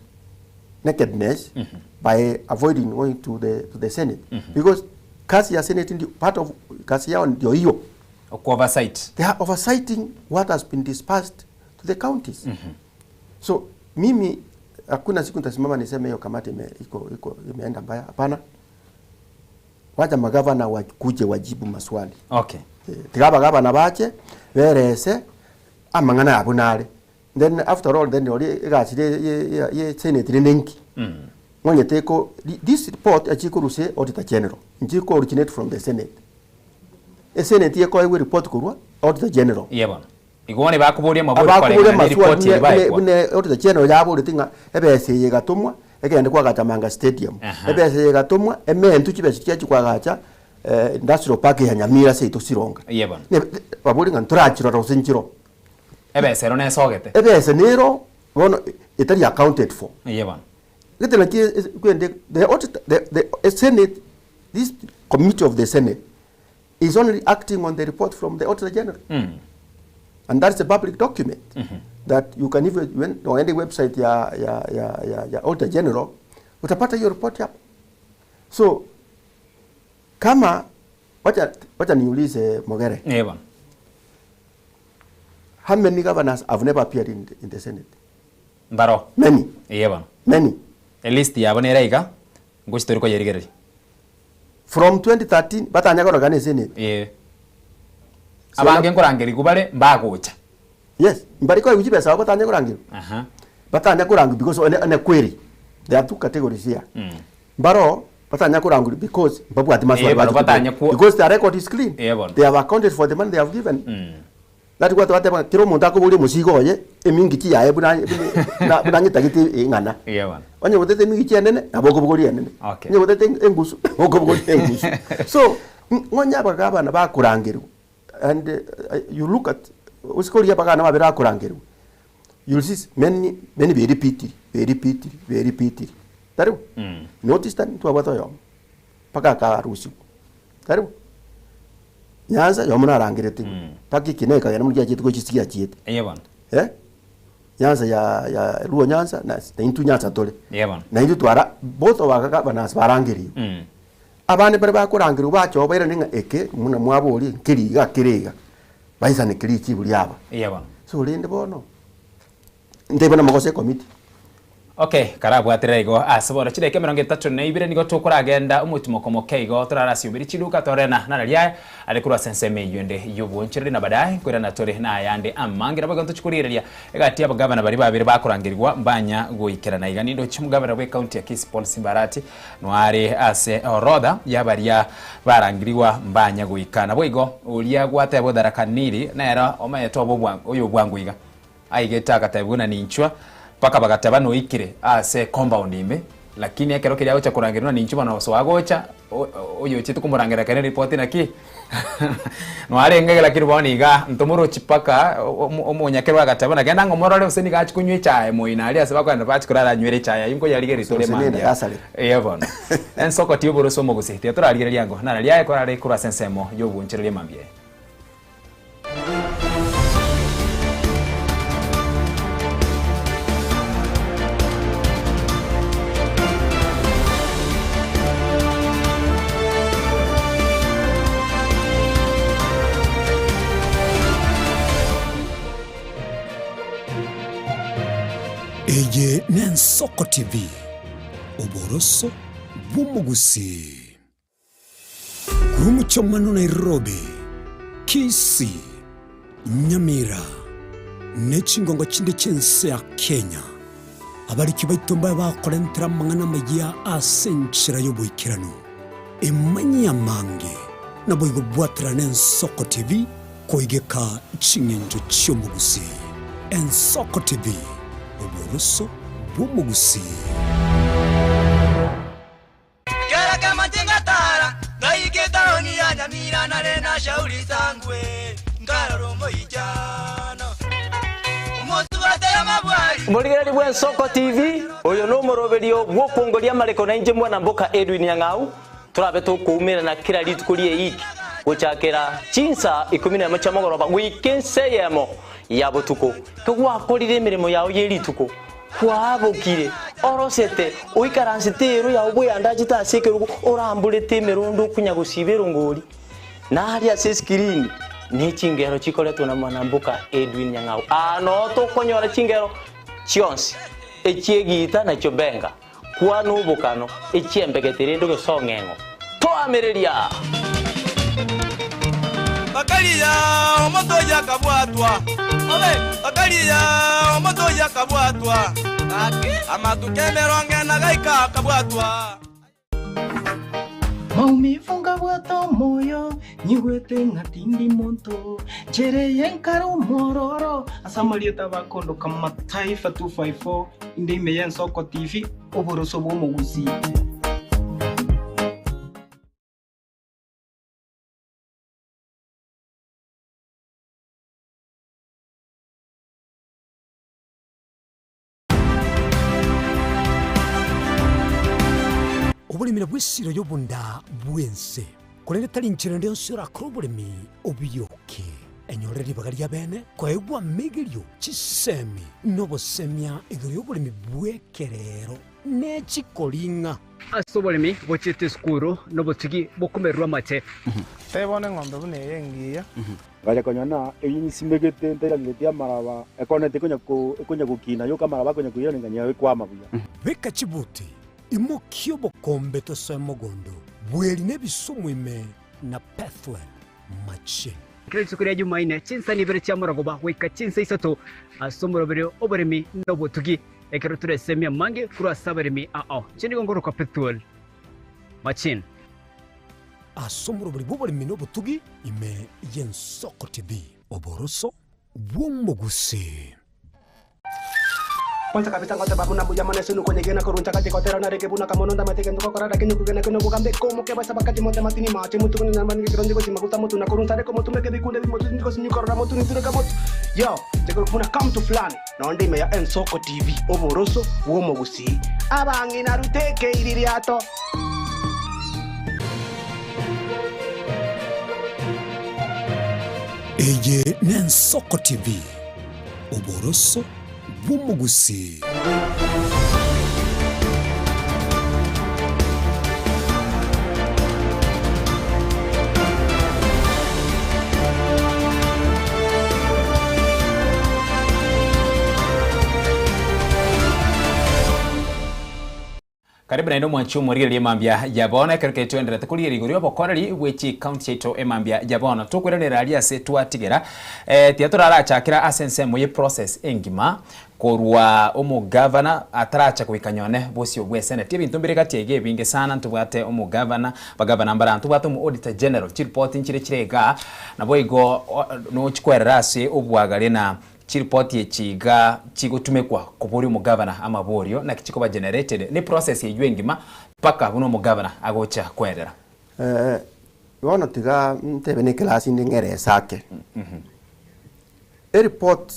nakedness by avoiding going to the, to the senate because kazi ya senate ndio part of kazi yao ndio hiyo Oku-oversight. They are oversighting what has been dispersed to the counties. So mimi hakuna siku nitasimama niseme hiyo kamati ime, iko, iko, imeenda mbaya. Hapana, wacha magavana wakuje wajibu maswali. Okay. Eh, tiga abagavana bache berese amang'ana yabo nare then after all then ori egasi ye, ye, ye, ye senate rende nki ng'onyete eko this report achikorusia auditor general nchiko originate from the senate Eseneti ekoegwa eripoti korwa Auditor General. Iye bono. Igo bono ebakoboria amabori Abakoboria koreng'ana ne amaswali ripoti eri buna baegwa. buna Auditor General yaboreti ng'a ebesa eye egatomwa egende koagacha Manga Stadium. Aha. Ebesa eye egatomwa ementwe chibesa chiachia koagacha Industrial Park ya Nyamira seito Sironga. Iye bono. Ne babori ng'a ntorachirora gose nchiro. Ebesa ero nesogete. Ebesa nero bono etari accounted for. Iye bono. Gete naki kwende the auditor the the Senate This committee of the Senate is only acting on the report from the Auditor General. Mm. And that's a public document mm -hmm. that you can even when uende website ya, ya, ya, ya, ya Auditor General utapata hiyo report hapo. So kama wacha, wacha niulize Mogere. Yeah, bwana. How many governors have never appeared in the, in the Senate? Mbaro. Many. Yeah, bwana. Many. A list yabo nere iga Ngochi tori koyerigereria. From 2013 batanya korokana esenate. Ee. Abange nkorangerigwa bare mbagocha. Yes, mbari koigwa chibesa abo batanya korangerigwa. Aha. Batanya korangwa because one one kweri. There are two categories here. Mm. Mbaro batanya korangwa because mbabwati maswali Eh, baro bachi kobua. batanya ku- Because their record is clean. Eh, bono. They have accounted for the money they have given. Mm. Naki gwateba ng'a kera omonto akoboria omosigo oye emingichi yaye buna buna buna nyetagete eng'ana. Eeh bono. Onye gotete emingichi enene, nabo okobogoria enene. Okay. Onye gotete engusu, nabo okobogoria engusu. So, ng'onye abagabana bakorangerwa and you look at osike oria abagabana babere bakorangerwa, you'll see many many be repeatiri, be repeatiri, be repeatiri. Tari bo? Notice that ntwabwate oyomo, mpaka akarusiwa. Tari bo? Nyanza yomo narangeretigwe, mpaka ekina ekagenda buna giachiete gochia ase giachiete. Eye bono. Eh, Nyanza ya ya Luo Nyanza na na intwe Nyanza tore. Eye bono. Na intwe twara both of our governors barangerigwe. Abande mbare bakorangerigwa bacha oo bairane ng'a eke buna mwaboria nkeri iga kere iga, baisaneke richibu riaba. Eye bono. So rende bono, ntebe namagoso ekomiti. Okay, karabwaterera igo ase bono chidaeka emerongo etato na ibere nigo tokoragenda omotimoko moke igo torare ase oberi chiduka torena nararia aya are korwa ase ensemo eyio ende y'obwonchoreri na baadaye nkoirana tore nayande amange nabo igo ntochi korigereria egati y'abagavana baria babere bakorangerigwa mbanya goikerana iga nindoche omogavana bw'ecounty ya Kisii Paul Simba Arati noare ase orodha yabaria barangirigwa mbanya goika nabo igo oria gwateba Tharaka Nithi nere omanyete obe oyobwango iga Aigete agatebigwa buna ninchwa, mpaka bagateba noikire ase ecompound ime, lakini ekero keria agocha korangerwa buna ninchwa bono osoa gocha, oyochete komorangeria kere ripoti naki nwarenge lakini bono iga ntomorochi mpaka omonyakerwa agateba buna genda ng'omorore gose nigo achia konywa echae moino aria ase bakogenda bachia korara anywere echae aywo nkoyarigereria tore Gose nende mambia. gasareka. Eeh bono. Ensoko tiyoboroswa omogusii, tiga torarigereria ango nararia aye korare korwa ase ensemo yobonchereria mambia eye. Eye n'Ensoko TV, oboroso bw'omogusii. Korwa omochie Nairobi, Kisii, Nyamira, ne chingongo chinde chi'ense ya Kenya, abariki baito mbabe bakorentera amang'ana amayia ase enchera y'oboikeranu. Emanyie amange, naboigo bwaterane Ensoko TV koigeka ching'encho chi'omogusii. Ensoko TV, oboroso bw'omogusii. Kera kemache ngatara, ngaika etaoni ya Nyamira nare na Shauri Sangwe, nkarora omoichano omosubate amabwari. Omorigereria bw'Ensoko TV, oyo nomoroberio bw'okwongoria amareko na inche mwana mboka Edwin Nyang'au, torabe tokoumerana kera rituko ri'eiki gochakera chinsa ikomi nemo chia mogoroba goika ensa eyemo ya botuko. Kegwakorire emeremo yao ye rituko, Kwabokire, orosete, oikaransete eero yao bweyandachete ase ekerogo, oramborete emerondo okonya gosiba erongori, na aria ase esikirini ne chingero chikoretwa na mwanamboka Edwin Nyang'au. Aa noo tokonyora chingero chionsi, echi'egiita na chiobenga, kwana obokano, echi'embegete rende ogesong'eng'o. Toamereria! Bakaria omonto oyio akabwatwa, bakaria omonto oyio akabwatwa, amatuko emerongo ena gaika akabwatwa. Maumivu nkabwata omoyo, nyigwete ng'a tindi monto, Nchera eye nkare omwororo, ase amarieta bakondoka Mataifa 254, inde ime y'Ensoko TV, oboroso bw'omogusii. Oboremi nabwo esiro y'obonda bw'ense, korende tari inchera ende yonsi orakore oboremi obiyoke. Enyorere ribaga ri'abeene koegwa amegerio, chisemi, na obosemia igoro y'oboremi bw'ekerero ne chikoring'a. Ase oboremi bochiete esukuru nobotugi bokomererwa amache. Tebia bono eng'ombe buna eye engiya. Ngacha konyora ng'a eyio nsimegete ntairangeretie amaraba, ekoneti ekonya ko ekonya gokina yoka amaraba akonya koiraneria ng'a ekwama buya. Beka chibuti, imokia obokombe tosoe mogondo, bweri na ebisumu ime na Bethuel machine. Kera rituko ria Jumaine, chinsani ibere chia morogoba goika chinsa isato ase omoroberio oboremi na obotugi, ekero toresemie amange korwa ase abaremi ao. Inche nigo nkorokwa Bethuel Machine. Ase omoroberi bw'oboremi na obotugi ime y'Ensoko TV. Oboroso bw'omogusii. Kwanza kabisa ngoteba buna mbuya mono ase nokonyegena korwa nchagati gotera narenge buna kamono ndamate gento gokora lakini okogena kene obogambe komoke basa bakati mote matini mache motu konya nyamba nige kironje gochi maguta motu na korwa nsare komotumeke bikunde bimotu gosinyu korora motu nitureka motu yo nchekoro buna kamtu fulani nonde ime ya Ensoko TV oboroso bw'omogusii abang'ina ruteke iririato. Eye n'Ensoko TV, oboroso bw'omogusii. Karibu naende omwanchi omorigereria emambia ya bono ekero keri toenderete korigereria igoro y'obokoreri bwe chicounty chiaito emambia ya bono. Tokoiranerera aria ase twatigera eh, tiga torarachakera ase ensemo ye process engima korwa omogavana ataracha goika nyone bosio bwe senate. Ebinto mbire gati aiga ebinge sana ntobwate omogavana, abagavana mbara ntobwate omo auditor general, chiripoti nchire chire igaa naboigo nochikwerera ase obwagare na Chiripoti echi iga chigotumekwa koboria omogavana amaborio naki chikoba generated ne process eywo engima mpaka buna omogavana agocha koerera. Eh, bono tiga ntebe ne class inde ng'ere esake. Ereport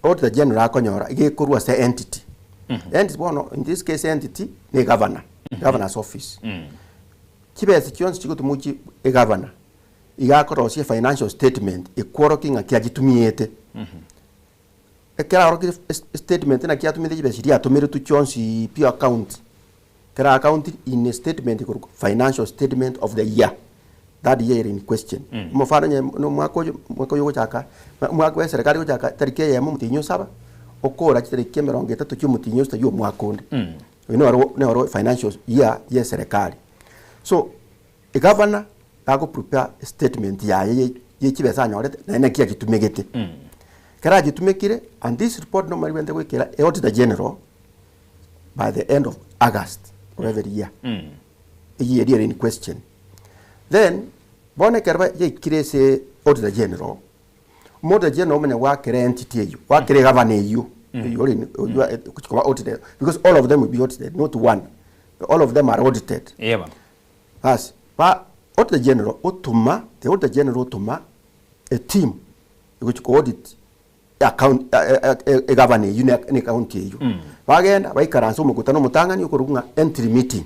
Auditor General akonyora iga ekorwa ase entity. Entity bono in this case entity ne governor, governor's office. Chibesa chionsi chigotumwa chi egavana. Iga akorosia financial statement ekworokia ng'aki agitumiete. Ekero aorokirie statement naki atumiete chibesa chiria atomeretwe chionsi pi account, kera account in a statement ekorokwa financial statement of the year, that year in question. Omofano onye na omwaka oyo omwaka oyo ogochaka, omwaka bwa eserekari ogochaka tariki eyemo omotienyi osaba, okora chitariki emerongo etato chia omotienyi osita ya omwaka onde. Oyio noro noro financial year ya eserekari. So, Egavana gago prepare statement yaye ye chibesa anyorete naende naki achitumegete. Ekero achitumekire and this report normally rende goikera e auditor general by the end of August of every year. Eyio eria ere in question. Then bono ekero ba yaikire ase auditor general, omo auditor general omanya goakera entity eyio, goakera egavana eyio, eyio ore oyio ogochia koba audited because all of them will be audited not one, all of them are audited. Eeh bono. Bas, ba Auditor General otoma, the Auditor General otoma a team egochi ko audit account egavana eywo ne ne county eywo. Bagenda baikaransa omokutano omotang'ani okorokwa ng'a entry meeting.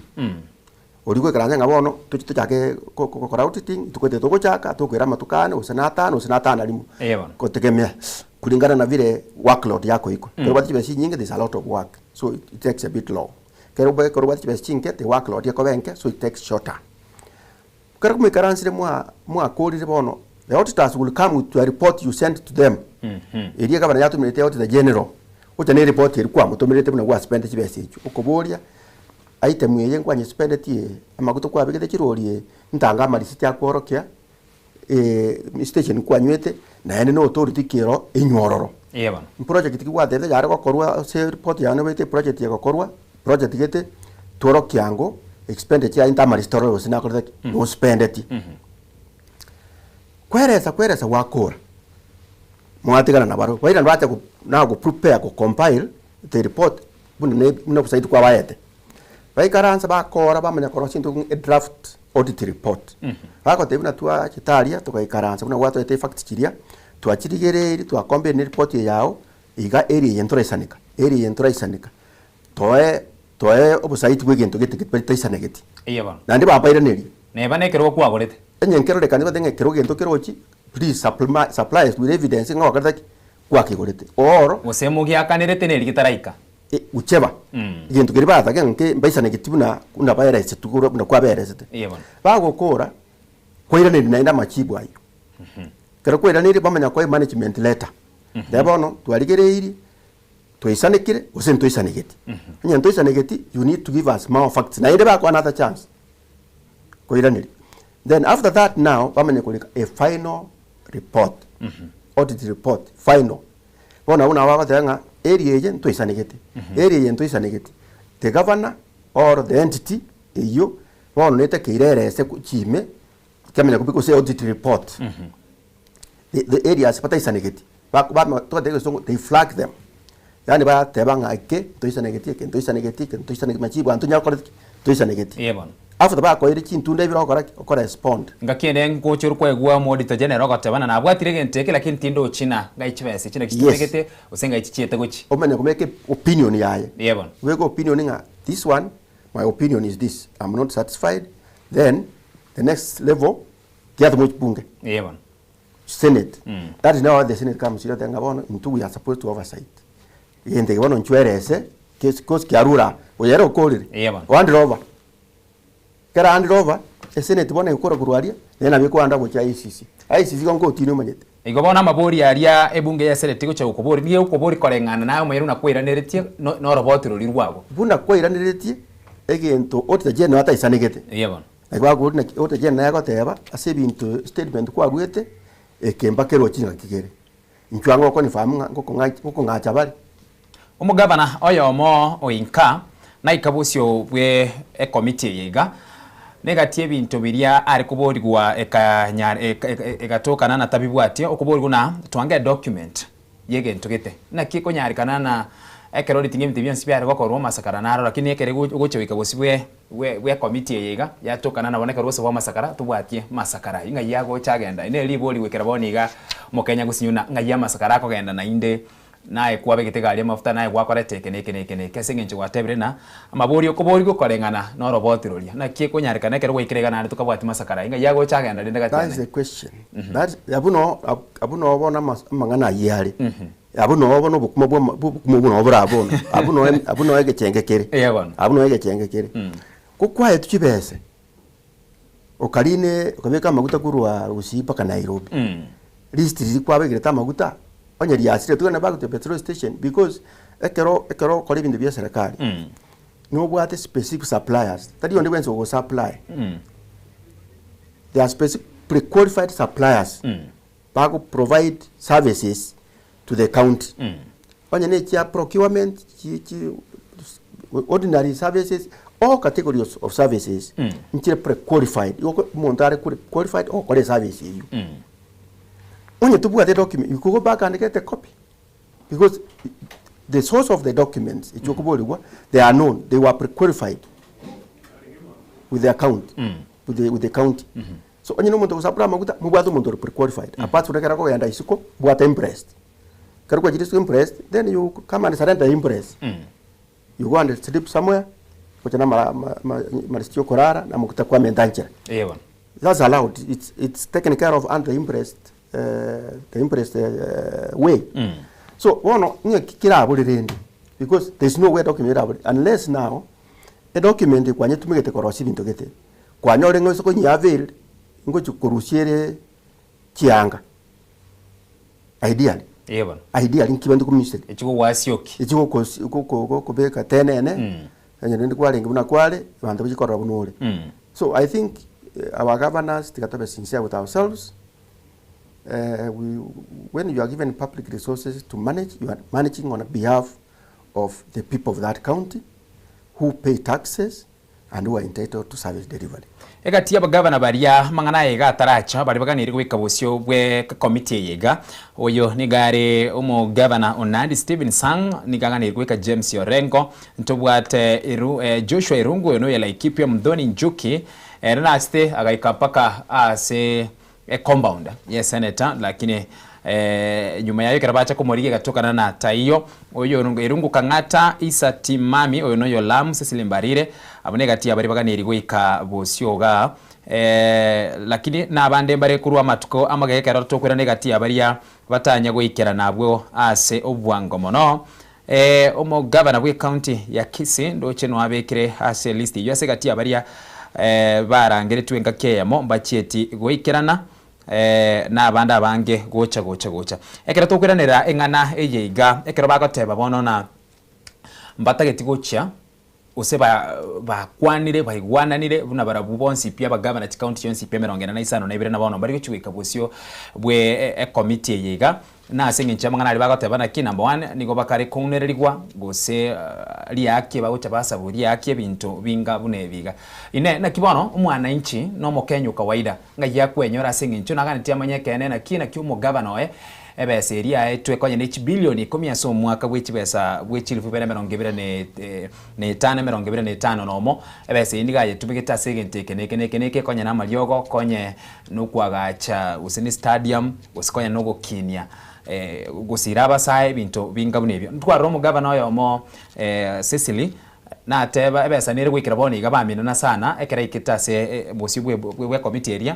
Oria goikaransa ng'a bono tochi tochake ko- ko- gokora auditing, tokoete togochaka tokoira amatuko ane gose na atano gose na atano na rimo. Eeh bono. Gotegemea kulingana na vile workload yakoikwa. Ekero obwate chibesa chinyinge there is a lot of work, so it takes a bit long. Ekero obe ekero obwate chibesa chinke the workload ekoba enke so it takes shorter. Ekero mwaikaransire mwa mwakorire bono, the auditors will come with your report you sent to them. Eria egavana yatomerete auditor general, gocha ne report eria kwamotomerete buna gwaspendete chibesa echio. Okoboria, item eye nkwanyespendetie eye, amaguta kwabegete chirori eye, ntange amarisiti akworokia, station kwanywete, naende na authority ki ero enyororo. Eeh bono. Project ki gwatebete yare gokorwa ase report yane obete project egokorwa, project gete, tworokia ango expenditure yaye ntamarisi torore gose nakorete ki, nospendeti. Kweresa kweresa gwakora, mwatigana nabarobwo, bairana bacha go now go prepare go compile the report buna ne buna obosaidi kwabaete. Baikaransa bakora bamanya korosia into e draft audit report. Bagotebia buna twachete aria togaikaransa buna gwatoete efacts chiria, twachirigereirie twa compare ne report eye yao, iga area eye ntoraisaneka, area eye ntoraisaneka, toe toe obosaiti bwa egento gete gete taisanegeti. Eeh bono. Naende babairaneria. Neba na ekerogo kwagorete. Onye nkerorekane batebe ng'a ekero gento kerochi, please supplema supply us with evidence ng'a gwakorete ki? Gwakegorete or. Gose mogiakanerete neri getaraika. Gocheba egento keria baratake ng'a nke mbaisanegeti buna buna baeresetwe korwa buna kwabeeresete. Eeh bono. Bagokora, kwairaneria naende amachibu ayio. Ekero kwairaneire bamanya koa emanagement letter. Riria bono twarigereirie, twaisanekire gose ntoisanegeti. Onye ntoisanegeti, you need to give us more facts. Naende bakoa another chance koiraneria. Then after that now, bamanye korika a final report, audit report, final. Bono abwo nabo bagoteba ng'a area eye ntoisanegete, area eye ntoisanegete. The governor or the entity eyio bono netakeire erese chiime chiamanya kobeka gose audit report. The the areas bataisanegeti bako bama togoteba egesongo they flag them. Yaani bateba ng'a eke ntoisanegeti, eke ntoisanegeti, eke ntoisanegeti, machibu aya ntonyare gokora ki? Ntoisanegeti. Eeh bono. After bakoeire chintunda ebire ogokora ki? Okorespond. Ngaki ende ngocha ore kwaigwa omoauditor general ogoteba ng'a nabwatire egento eke lakini tindochi na ngai chibesa echi naki chitumegete gose ngai chichiete gochia. Omanye komeka opinion yaye. Eeh bono. Obeke opinion ng'a this one my opinion is this, am not satisfied, then the next level giatomwa bunge. Eeh bono. Senate. That is now how the Senate comes in oteba ng'a bono intwe we are supposed to oversight. Egento eke bono nchwerese, kesi course kiarure aa, oyo ere okorire, Eeh bono. ohandire over. Ekero ahandire over, esenate bono egokora korwa aria, naende nabo ekohanda gochia ICC. ICC igo nkotini omanyete. Igo bono amabori aria ebunge ya senate egochia gokoboria, nigo egokoboria koreng'ana naye omonyene buna kwairaneretie no noroboti roria rwago. Buna kwairaneretie egento Auditor General ataisanegete. Eeh bono. Naki bakoboria naki Auditor General naye agoteba ase ebinto statement kwaruete, eke mpaka eroche ng'aki kere. Inchuo ang'e gokonfirm ng'a ngokong'acha bare. Omogavana oyomo o inka naika bosio bwe ekomiti eye iga, negati ebinto biria are koborigwa egatokana na tabibwatie okoborigwa na twange edocument yegento gete. Naki ekonyarekana na ekero ritinga ebinto bionsi biare gokorwa amasakara naro lakini ekero egocha goika bosio bwe bw'ekomiti eye iga yatokana nabo nekero gose bw'amasakara tobwatie masakara ayio ng'ai agocha agenda. Ere neribori goikera bono iga omokenya gosinyuna ng'ai amasakara akogenda naende naye kwabegete egari amafuta naye gwakorete eke na eke na eke na eke ase eng'encho gwatebire ng'a amabori okoborigwa koreng'ana na oroboti roria. Naki ekonyarekana ekero gwaikire iga naende tokabwatia masakara ayio ng'ai agocha agenda rende gati That is yane. the question. That abwo noo abwo noo bono amang'ana ayio are. Abwo noo bono obokima bwa obokima obwo noo borabe bono. Abwo noo abwo noo egechenge kere. Eeh bono. Abwo noo egechenge kere. Ko kwaetwe chibese, okarina okabeka amaguta korwa Gusii mpaka Nairobi, list riria kwabekerete amaguta, onye riasire togende back to petrol station because ekero ekero okora ebinto bia eserekari, nobwate specific suppliers, tari onde bwensi ogosupply. There are specific pre-qualified suppliers. Bago provide services to the county. Onye ne chia procurement, chi chi ordinary services, all categories of services nchire pre-qualified. Igo oko omonto are qualified ogokora eservice eywo. Onye tobwate document, you could go back and get a copy because the source of the documents echio okoborigwa they are known, they were pre-qualified with the account, with the with the county. So onye nomonto ogosapura amaguta, mobwate omonto ore prequalified. Apart from ekero akogenda isiko, bwata imprest. Ekero kwachire isiko imprest, then you come and surrender imprest. You go and sleep somewhere, gocha na amara ama ama amarisiti ya okorara, na amaguta kwamenta nchera. Eeh bono. That's allowed, it's it's taken care of under the imprest the imprest way. So bono ng'aki kerabore rende, because there is no way document erabore unless now, edocument kwanyetumegete korosia ebinto gete, Kwanyore ng'a ase konyia availed, ngochia korusia ere chianga, ideally, Ee bono. ideally nki bande komisiri. Echigogwasioki. Echigokosi goko gokobeka tenene, onye rende kwarenge buna kware, abanto bachie korora buna ore. So I think our governors tiga tobe sincere with ourselves, we when you are given public resources to manage, you are managing on behalf of the people of that county who pay taxes and who are entitled to service delivery. Egati y'abagavana baria amang'ana aya iga ataracha baria baganeirie goika bosio bw'ekomiti eye iga. Oyo nigo are omogavana o Nandi Stephen Sang, nigo aganeirie goika James Orengo, ntobwate Iru, Joshua Irungu oyo noyo Laikipia Muthoni Njuki, ere nachete agaika mpaka ase ecompound y'esenator lakini nyuma yaye ekero bacha komorigia egatokana na taiyo. Oyo Irungu Kang'ata, Issa Timami, oyo noyo Lamu, Cecily Mbarire, abwo negati ya baria baganeiri goika bosio igaa. Lakini nabande mbare korwa amatuko amagega ekero tokoirana egati ya baria batanya goikerana abwo ase obwango mono. Omogavana bw'ecounty ya Kisii ndoche noabekire ase elist eyio ase egati ya baria barangeretwe engaki eyemo mbachieti goikerana na abande abange gocha gocha gocha. Ekero tokoiranera eng'ana eye iga, ekero bagoteba bono na mbatageti gochia gose bakwanire baigwananire buna barabwo bonsi pi abagavana chicounty chionsi pi 45 na bono mbari gochia goika bosio bwe ecommittee eye iga. Na ase engencho y'amang'ana aria bagoteba naki, number one, nigo bakare kounererigwa gose riaki bagocha basabwa riaki ebinto binga buna ebi iga. Inee, naki bono omwananchi na omokenya o kawaida ng'ai akwenyora ase engencho naganetie amanye ekeene naki naki omogavana oye ebesa eria aetwe konya ne chibilioni ikomi ase omwaka bwe chibesa bwe chilifu ibere 25 25 na omo, ebesa eyio nigo ayetumegete ase egento eke na eke na eke na eke konya na amariogo konye nokoagacha gose ne stadium Gose konya nogokinia gosira abasae ebinto binga buna ebio. Ntwarora omogavana oyomo Cecily nateba ebesa nere goikera bono iga baminana sana ekero aikete ase bosio bwe bwe committee eria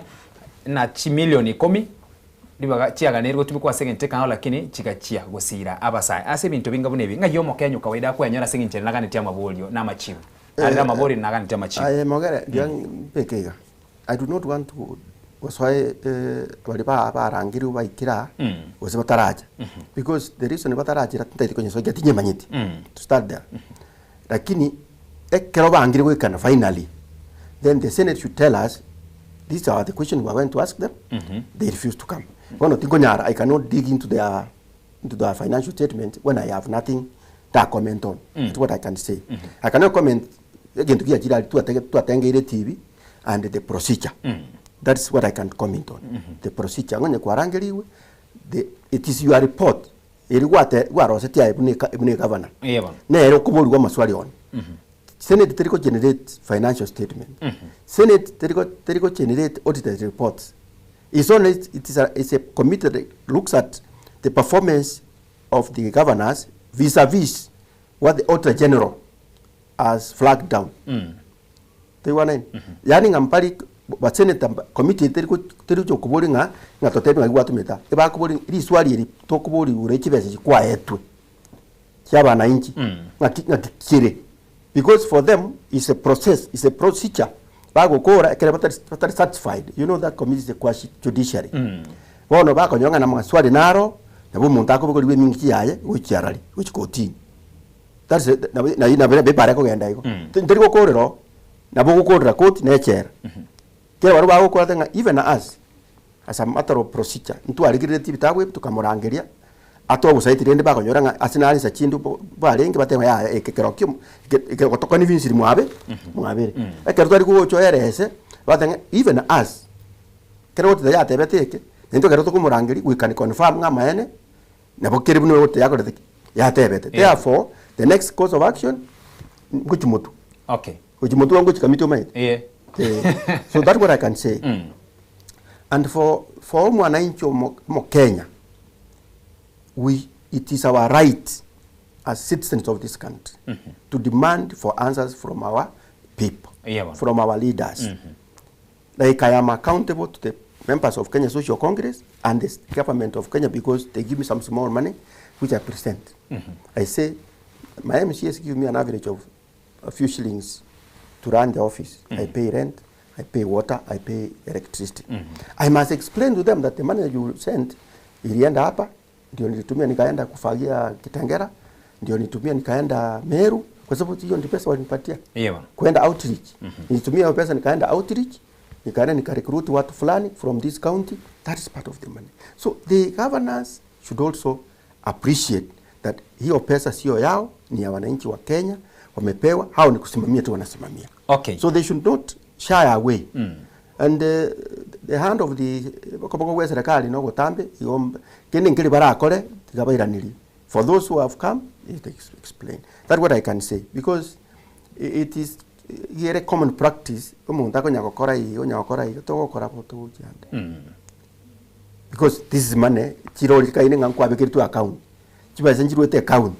na chimilion ikomi. ribaga chiaganeirwe gotumekwa ase egento ekang'ao lakini chigachia gosira abasae ase ebinto binga buna ebi. Ng'ai omokenya o kawaida akwenyora ase eng'encho ere naganetie amaborio na amachibu? Arere amaborio naganetie amachibu. Aye mogere ndiga mbeke iga, I do not want to gosoa baria barangeriwe baikire aa gose bataracha because the reason batarachera tintagete konyesoa ekiagera tinyemanyeti to start there. Lakini ekero bangire goikana finally then the senate should tell us these are the questions we are going to ask them they refuse to come. Bono tinkonyara I cannot dig into their into their financial statement when I have nothing nda comment on. That's what I can say. I cannot comment egento giachire aria twatege twatengeire etibi and the procedure. That's what I can comment on. The procedure ng'onye kwarangerigwe the it is your report Eri gwate gwarosetie aye buna eka buna egavana, Ee bono. nere okoborigwa amaswali one. Senate teri ko generate financial statement. Senate teri go teri go generate audited reports. It's only it is a, it's a committee that looks at the performance of the governors vis-a-vis what the Auditor General has flagged down. Toigwanaine? Yaani ng'a mpari baseneta mba committee teri go teri gocha koboria ng'a ng'a totebi ng'aki gwatumete aa. Ebakoboria riswali eri tokoboria igoro ye chibesa echi kwaetwe chia abananchi ng'aki ng'aki kere. Because for them is a process, is a procedure bagokora ekere batari batari satisfied, you know that committee is a quasi judiciary. Bono bakonyora ng'a namaswali naro, nabo omonto akobogoriwa emingichi yaye gochia arari, gochia kotini. That's it. Nabo naye nabo ebara ekogenda igo. Ntari gokorera oo, nabo ogokorera koti na echela. Kera baria bagokora ng'a even us as a matter of procedure, ntwarigereretie ebitabu ebi tokamorangeria, atoe obosaiti rende bakonyora ng'a ase nare insa chinde bo barenge bateba yaya eke kerokio eke eke gotoconvinciri mwabe mwabere. Ekero twari gocha oerese, bateba ng'a even us, ekero goteba yatebete eke, naintwe ekero tokomorangeria we can confirm ng'a amaene. Nabo kere buna ogote yakorete ki? Yatebete. Therefore, the next course of action, ngochi motwe. Okay. Gochi motwe ngochi kamiti omanyete. Eh. Eh. So that's what I can say. And for for omwananchi omo omokenya, we it is our right as citizens of this country to demand for answers from our people, Yeah, bono. from our leaders. Like I am accountable to the members of Kenya Social Congress and the government of Kenya because they give me some small money which I present. I say my MCS give me an average of a few shillings to run the office. I pay rent, I pay water, I pay electricity. I must explain to them that the money you sent ilienda hapa, ndio nilitumia nikaenda kufagia Kitengela, ndio nilitumia nikaenda Meru, kwa sababu hiyo ndio pesa walinipatia Iya bono. kwenda outreach. Nilitumia hiyo pesa nikaenda outreach, nikaenda nikarecruit watu fulani from this county. That is part of the money. So the governors should also appreciate that hiyo pesa sio yao, ni ya wananchi wa Kenya, wamepewa, hao ni kusimamia tu wanasimamia. So they should not shy away. And the hand of the okoboko gwa serikali no gotambe igo kende nkeri barakore tiga bairanirie. For those who have come, it explain. That's what I can say because it is ere common practice omonto akonya gokora iga onya gokora iga togokora bo togochia ande. Because this is money chirori kaine ng'a nkwabekeretwe account chibesa nchiruete account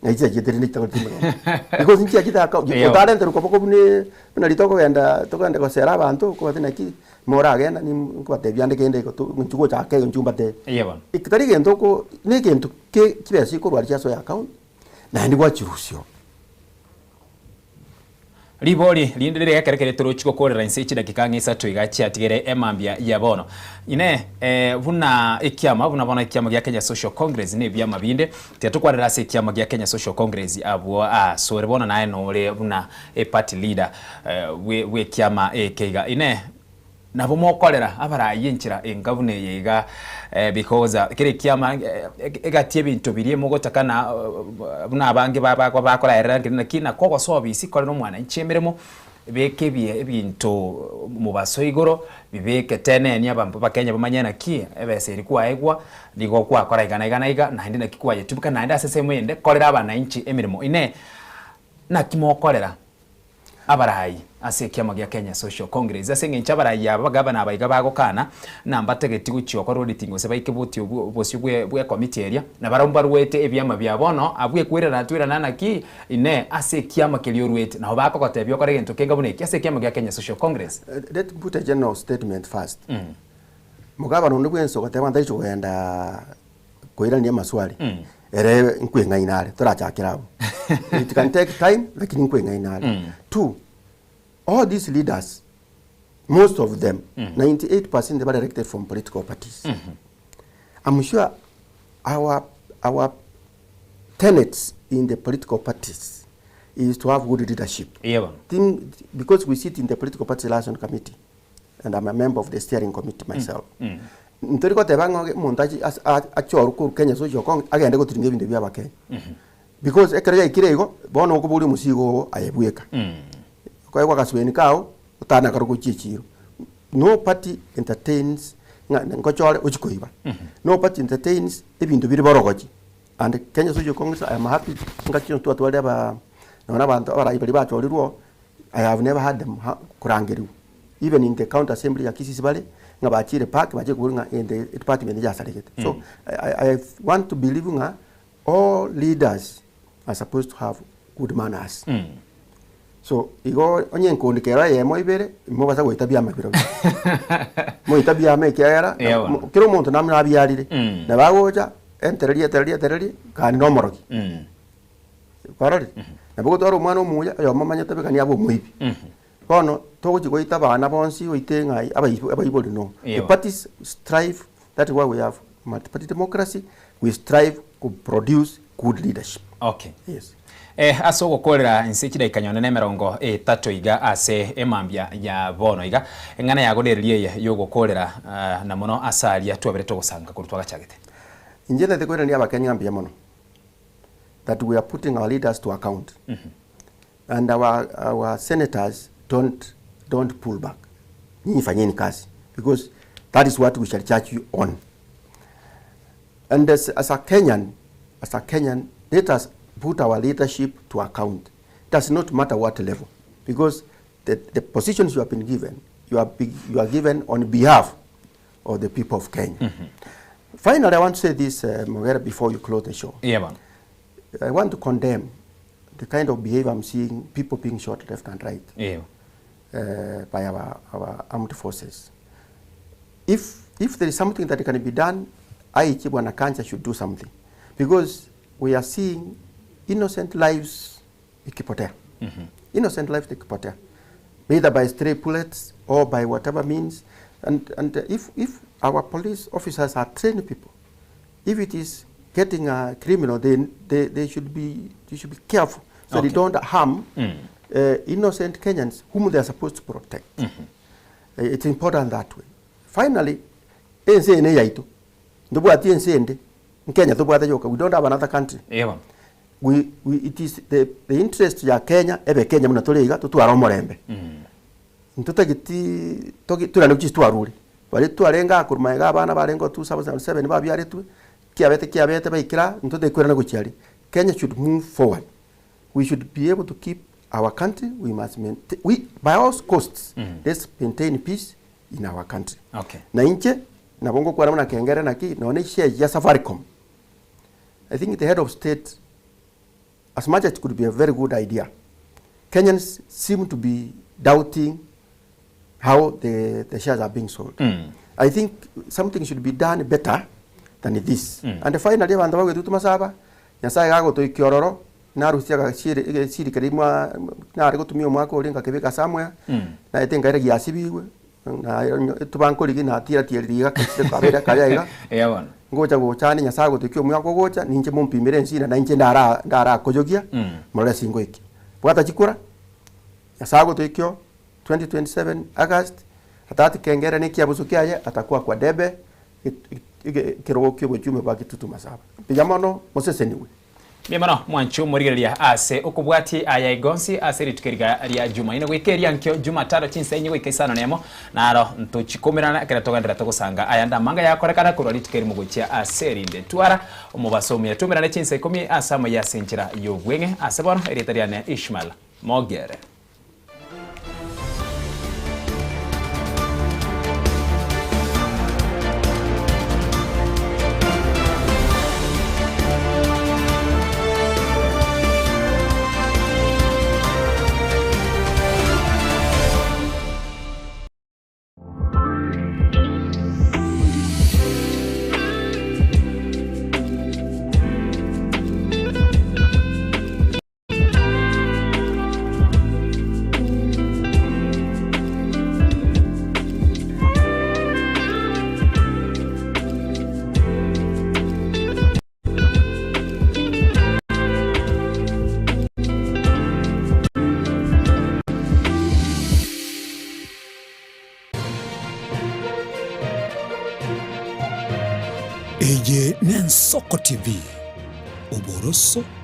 ng'ai chiachete rende chitagoreti emeremo because nchiachete account Eyo. otarenterwa koboko buna buna riria tokogenda tokogenda gosera abanto okobate naki moragenda nim nkobatebia ande kende igo to inchuo gocha ake igo inchuo mbatebie. Eya bono. Eki tari gento oko na egento ke chibesa chikorwa chiasoa account naende gwachirusia oo. Ribori rinde rire ekero keria torochi gokorera inse chidakika ang'e isato iga chiatigere emambia ya bono. Inee, buna ekiama buna bono ekiama gia Kenya Social Congress na ebiama binde, tiga tokwanere ase ekiama gia Kenya Social Congress abwo asore bono naye nore buna eparty leader bwe bwekiama eke iga. Inee, Nabo mokorera abarayia enchera enga buna eye iga, because kera ekiama egati ebinto biria mogotaka na buna abange bakoraerera nkeri naki nako ogosoa obisi korera omwananchi emeremo, beka ebi ebinto mobaso igoro, bibeke tenenia abanto abakenya bamanye naki ebesa eria kwaegwa nigo kwakora iga na iga na iga, naende naki kwayetumeka naende ase esemo eyende korera abananchi emeremo. Inee, naki mokorera Abarai ase ekiama gia Kenya Social Congress ase engencho abarai aba abagavana aba iga bagokana na mbategeti gochia gokora auditing gose baike botio bosio bwe bwe committee eria na barabwo mbaruete ebiama bia bono abwo ekwerana twerana naki inee ase ekiama keria oruete nabo bakogotebia okore egento kenga buna eki ase ekiama gia Kenya Social Congress. Let me put a general statement first. Mogabana onde bwensi ogoteba ng'a taichi kogenda koirania amaswali, ere nkweng'aina are, torachakere abwo. It can take time, lakini nkweng'aina are. Two, all these leaders, most of them, 98% bare elected from political parties. I'm sure our, our tenets in the political parties is to have good leadership. Iye bono. Thing, because we sit in the political party liaison committee and I'm a member of the steering committee myself. Ntori goteba ng'a omonto achi ase a- achorwe korwa Kenya Social Congress agende gotiringa ebinto bia abakenya. Because ekero yaikire igo, bono okoboria omosigo ogo aye bweka. Okoegwa agasweni kao, otana karo gochia echiro. No party entertains ng'a ngochore ochie koiba. No party entertains ebinto bire borogochi. And Kenya Social Congress I am happy ngaki chionsi twatwarire aba nonya abanto abarai baria bachorirwe oo, I have never heard them ha korangerigwa. Even in the county assembly ya Kisii bare, ng'a bachire park bachire koboria ng'a ende edepartment yasaregete. So I, I want to believe ng'a all leaders are supposed to have good manners. So igo onye nkondika ero eyemo ibere, mobasa goita biama birobio. Moita biama ekiagera, Eeh bono. mo- kera omonto namo nabiarire, nabo agocha, entererie etererie etererie, kandi na omorogi. Kwarorire? Nabo ogotwara omwana omuya, oyomo omanyete beka abe omoibi. Bono, togochi goita abana bonsi oite ng'a abai- abaibori no. The Eeh bono. parties strive, that is why we have multiparty democracy, we strive to produce good leadership. Okay. Yes. Eh, ase ogokorera inse chidaika nyonde na emerongo etato iga ase emambia ya bono iga, eng'ana yago nereria eye y'ogokorera ah, na mono ase aria twabere togosanga korwa twagachagete. Inche ntete koirania abakenya ng'a mbuya mono that we are putting our leaders to account and our, our senators don't, don't pull back. Nyinyi fanyeni kazi because that is what we shall judge you on. And as, as a Kenyan, as a Kenyan, let us put our leadership to account. It does not matter what level, because the, the positions you have been given, you are, be, you are given on behalf of the people of Kenya. Finally, I want to say this, Mogere, before you close the show. Yeah, man. I want to condemn the kind of behavior I'm seeing, people being shot left and right Yeah. by our, our armed forces. If, if there is something that can be done, I, Bwana Kanja, should do something. Because we are seeing innocent lives ikipotea. Innocent lives ikipotea. Either by stray bullets or by whatever means. And, and if, if our police officers are trained people, if it is getting a criminal, then they, they, should, be, they should be careful so they Okay. don't harm innocent Kenyans whom they are supposed to protect. It's important that way. Finally, ense ene yaito ntobwati ense ende nkenya tobwate yoka we don't have another country Yeah, man. we, it is the, the interest ya Kenya ebe Kenya muna tore iga totwara omorembe ntotageti togi turane gochia twarure baria twarenga akorwa iga abana barenga 2007 babiaretwe kiabete kiabete baikera ntotekwerana gochia aria. Kenya should move forward. We should be able to keep our country. We must maintain, we, by all costs, let's maintain peace in our country. Okay. Na inche nabo ngokwana buna kengere naki nonye share ya Safaricom. I think the head of state, as much as it could be a very good idea, Kenyans seem to be doubting how the, the shares are being sold. I think something should be done better than this. And finally, abanto bagwetwa masaba, Nyasaye gagotoikia ororo, narusia gachire egesiri keria mwa nare gotumia omwaka oria ngakebeka somewhere, naete nkaira giasibigwe, na etubankorigi natira-tieriri iga kachire kabere karia iga. Yeah, bono. Ngocha gocha ande Nyasaye agotoikia omwaka ogocha, ninche mompimere ensina nainche ndara ndarakoyogia, morore ase ngoikia. Bwata chikura, Nyasaye agotoikia oo, 2027 August, atati kengere na ekiabuso kiaye, atakuwa kwa debe, ekerogo kia obochumbe bwa Kitutu Masaba. Mbuya mono, moseseniwe. Mbuya mono mwanche omorigereria ase okobwatia aya igonsi ase rituko eriga ria Jumaine goika eria nkio Jumatano chinsa inye goika isano nemo naro ntochikomerana ekero togendererete gosanga aya ndamanga yakorekana korwa rituko erimo gochia ase erinde. Twara omobaso omuya twaumerane chinsa ikomi ase amaya ase enchera y'obweng'e ase bono erieta riane Ishmael Mogere. Ensoko TV, oboroso.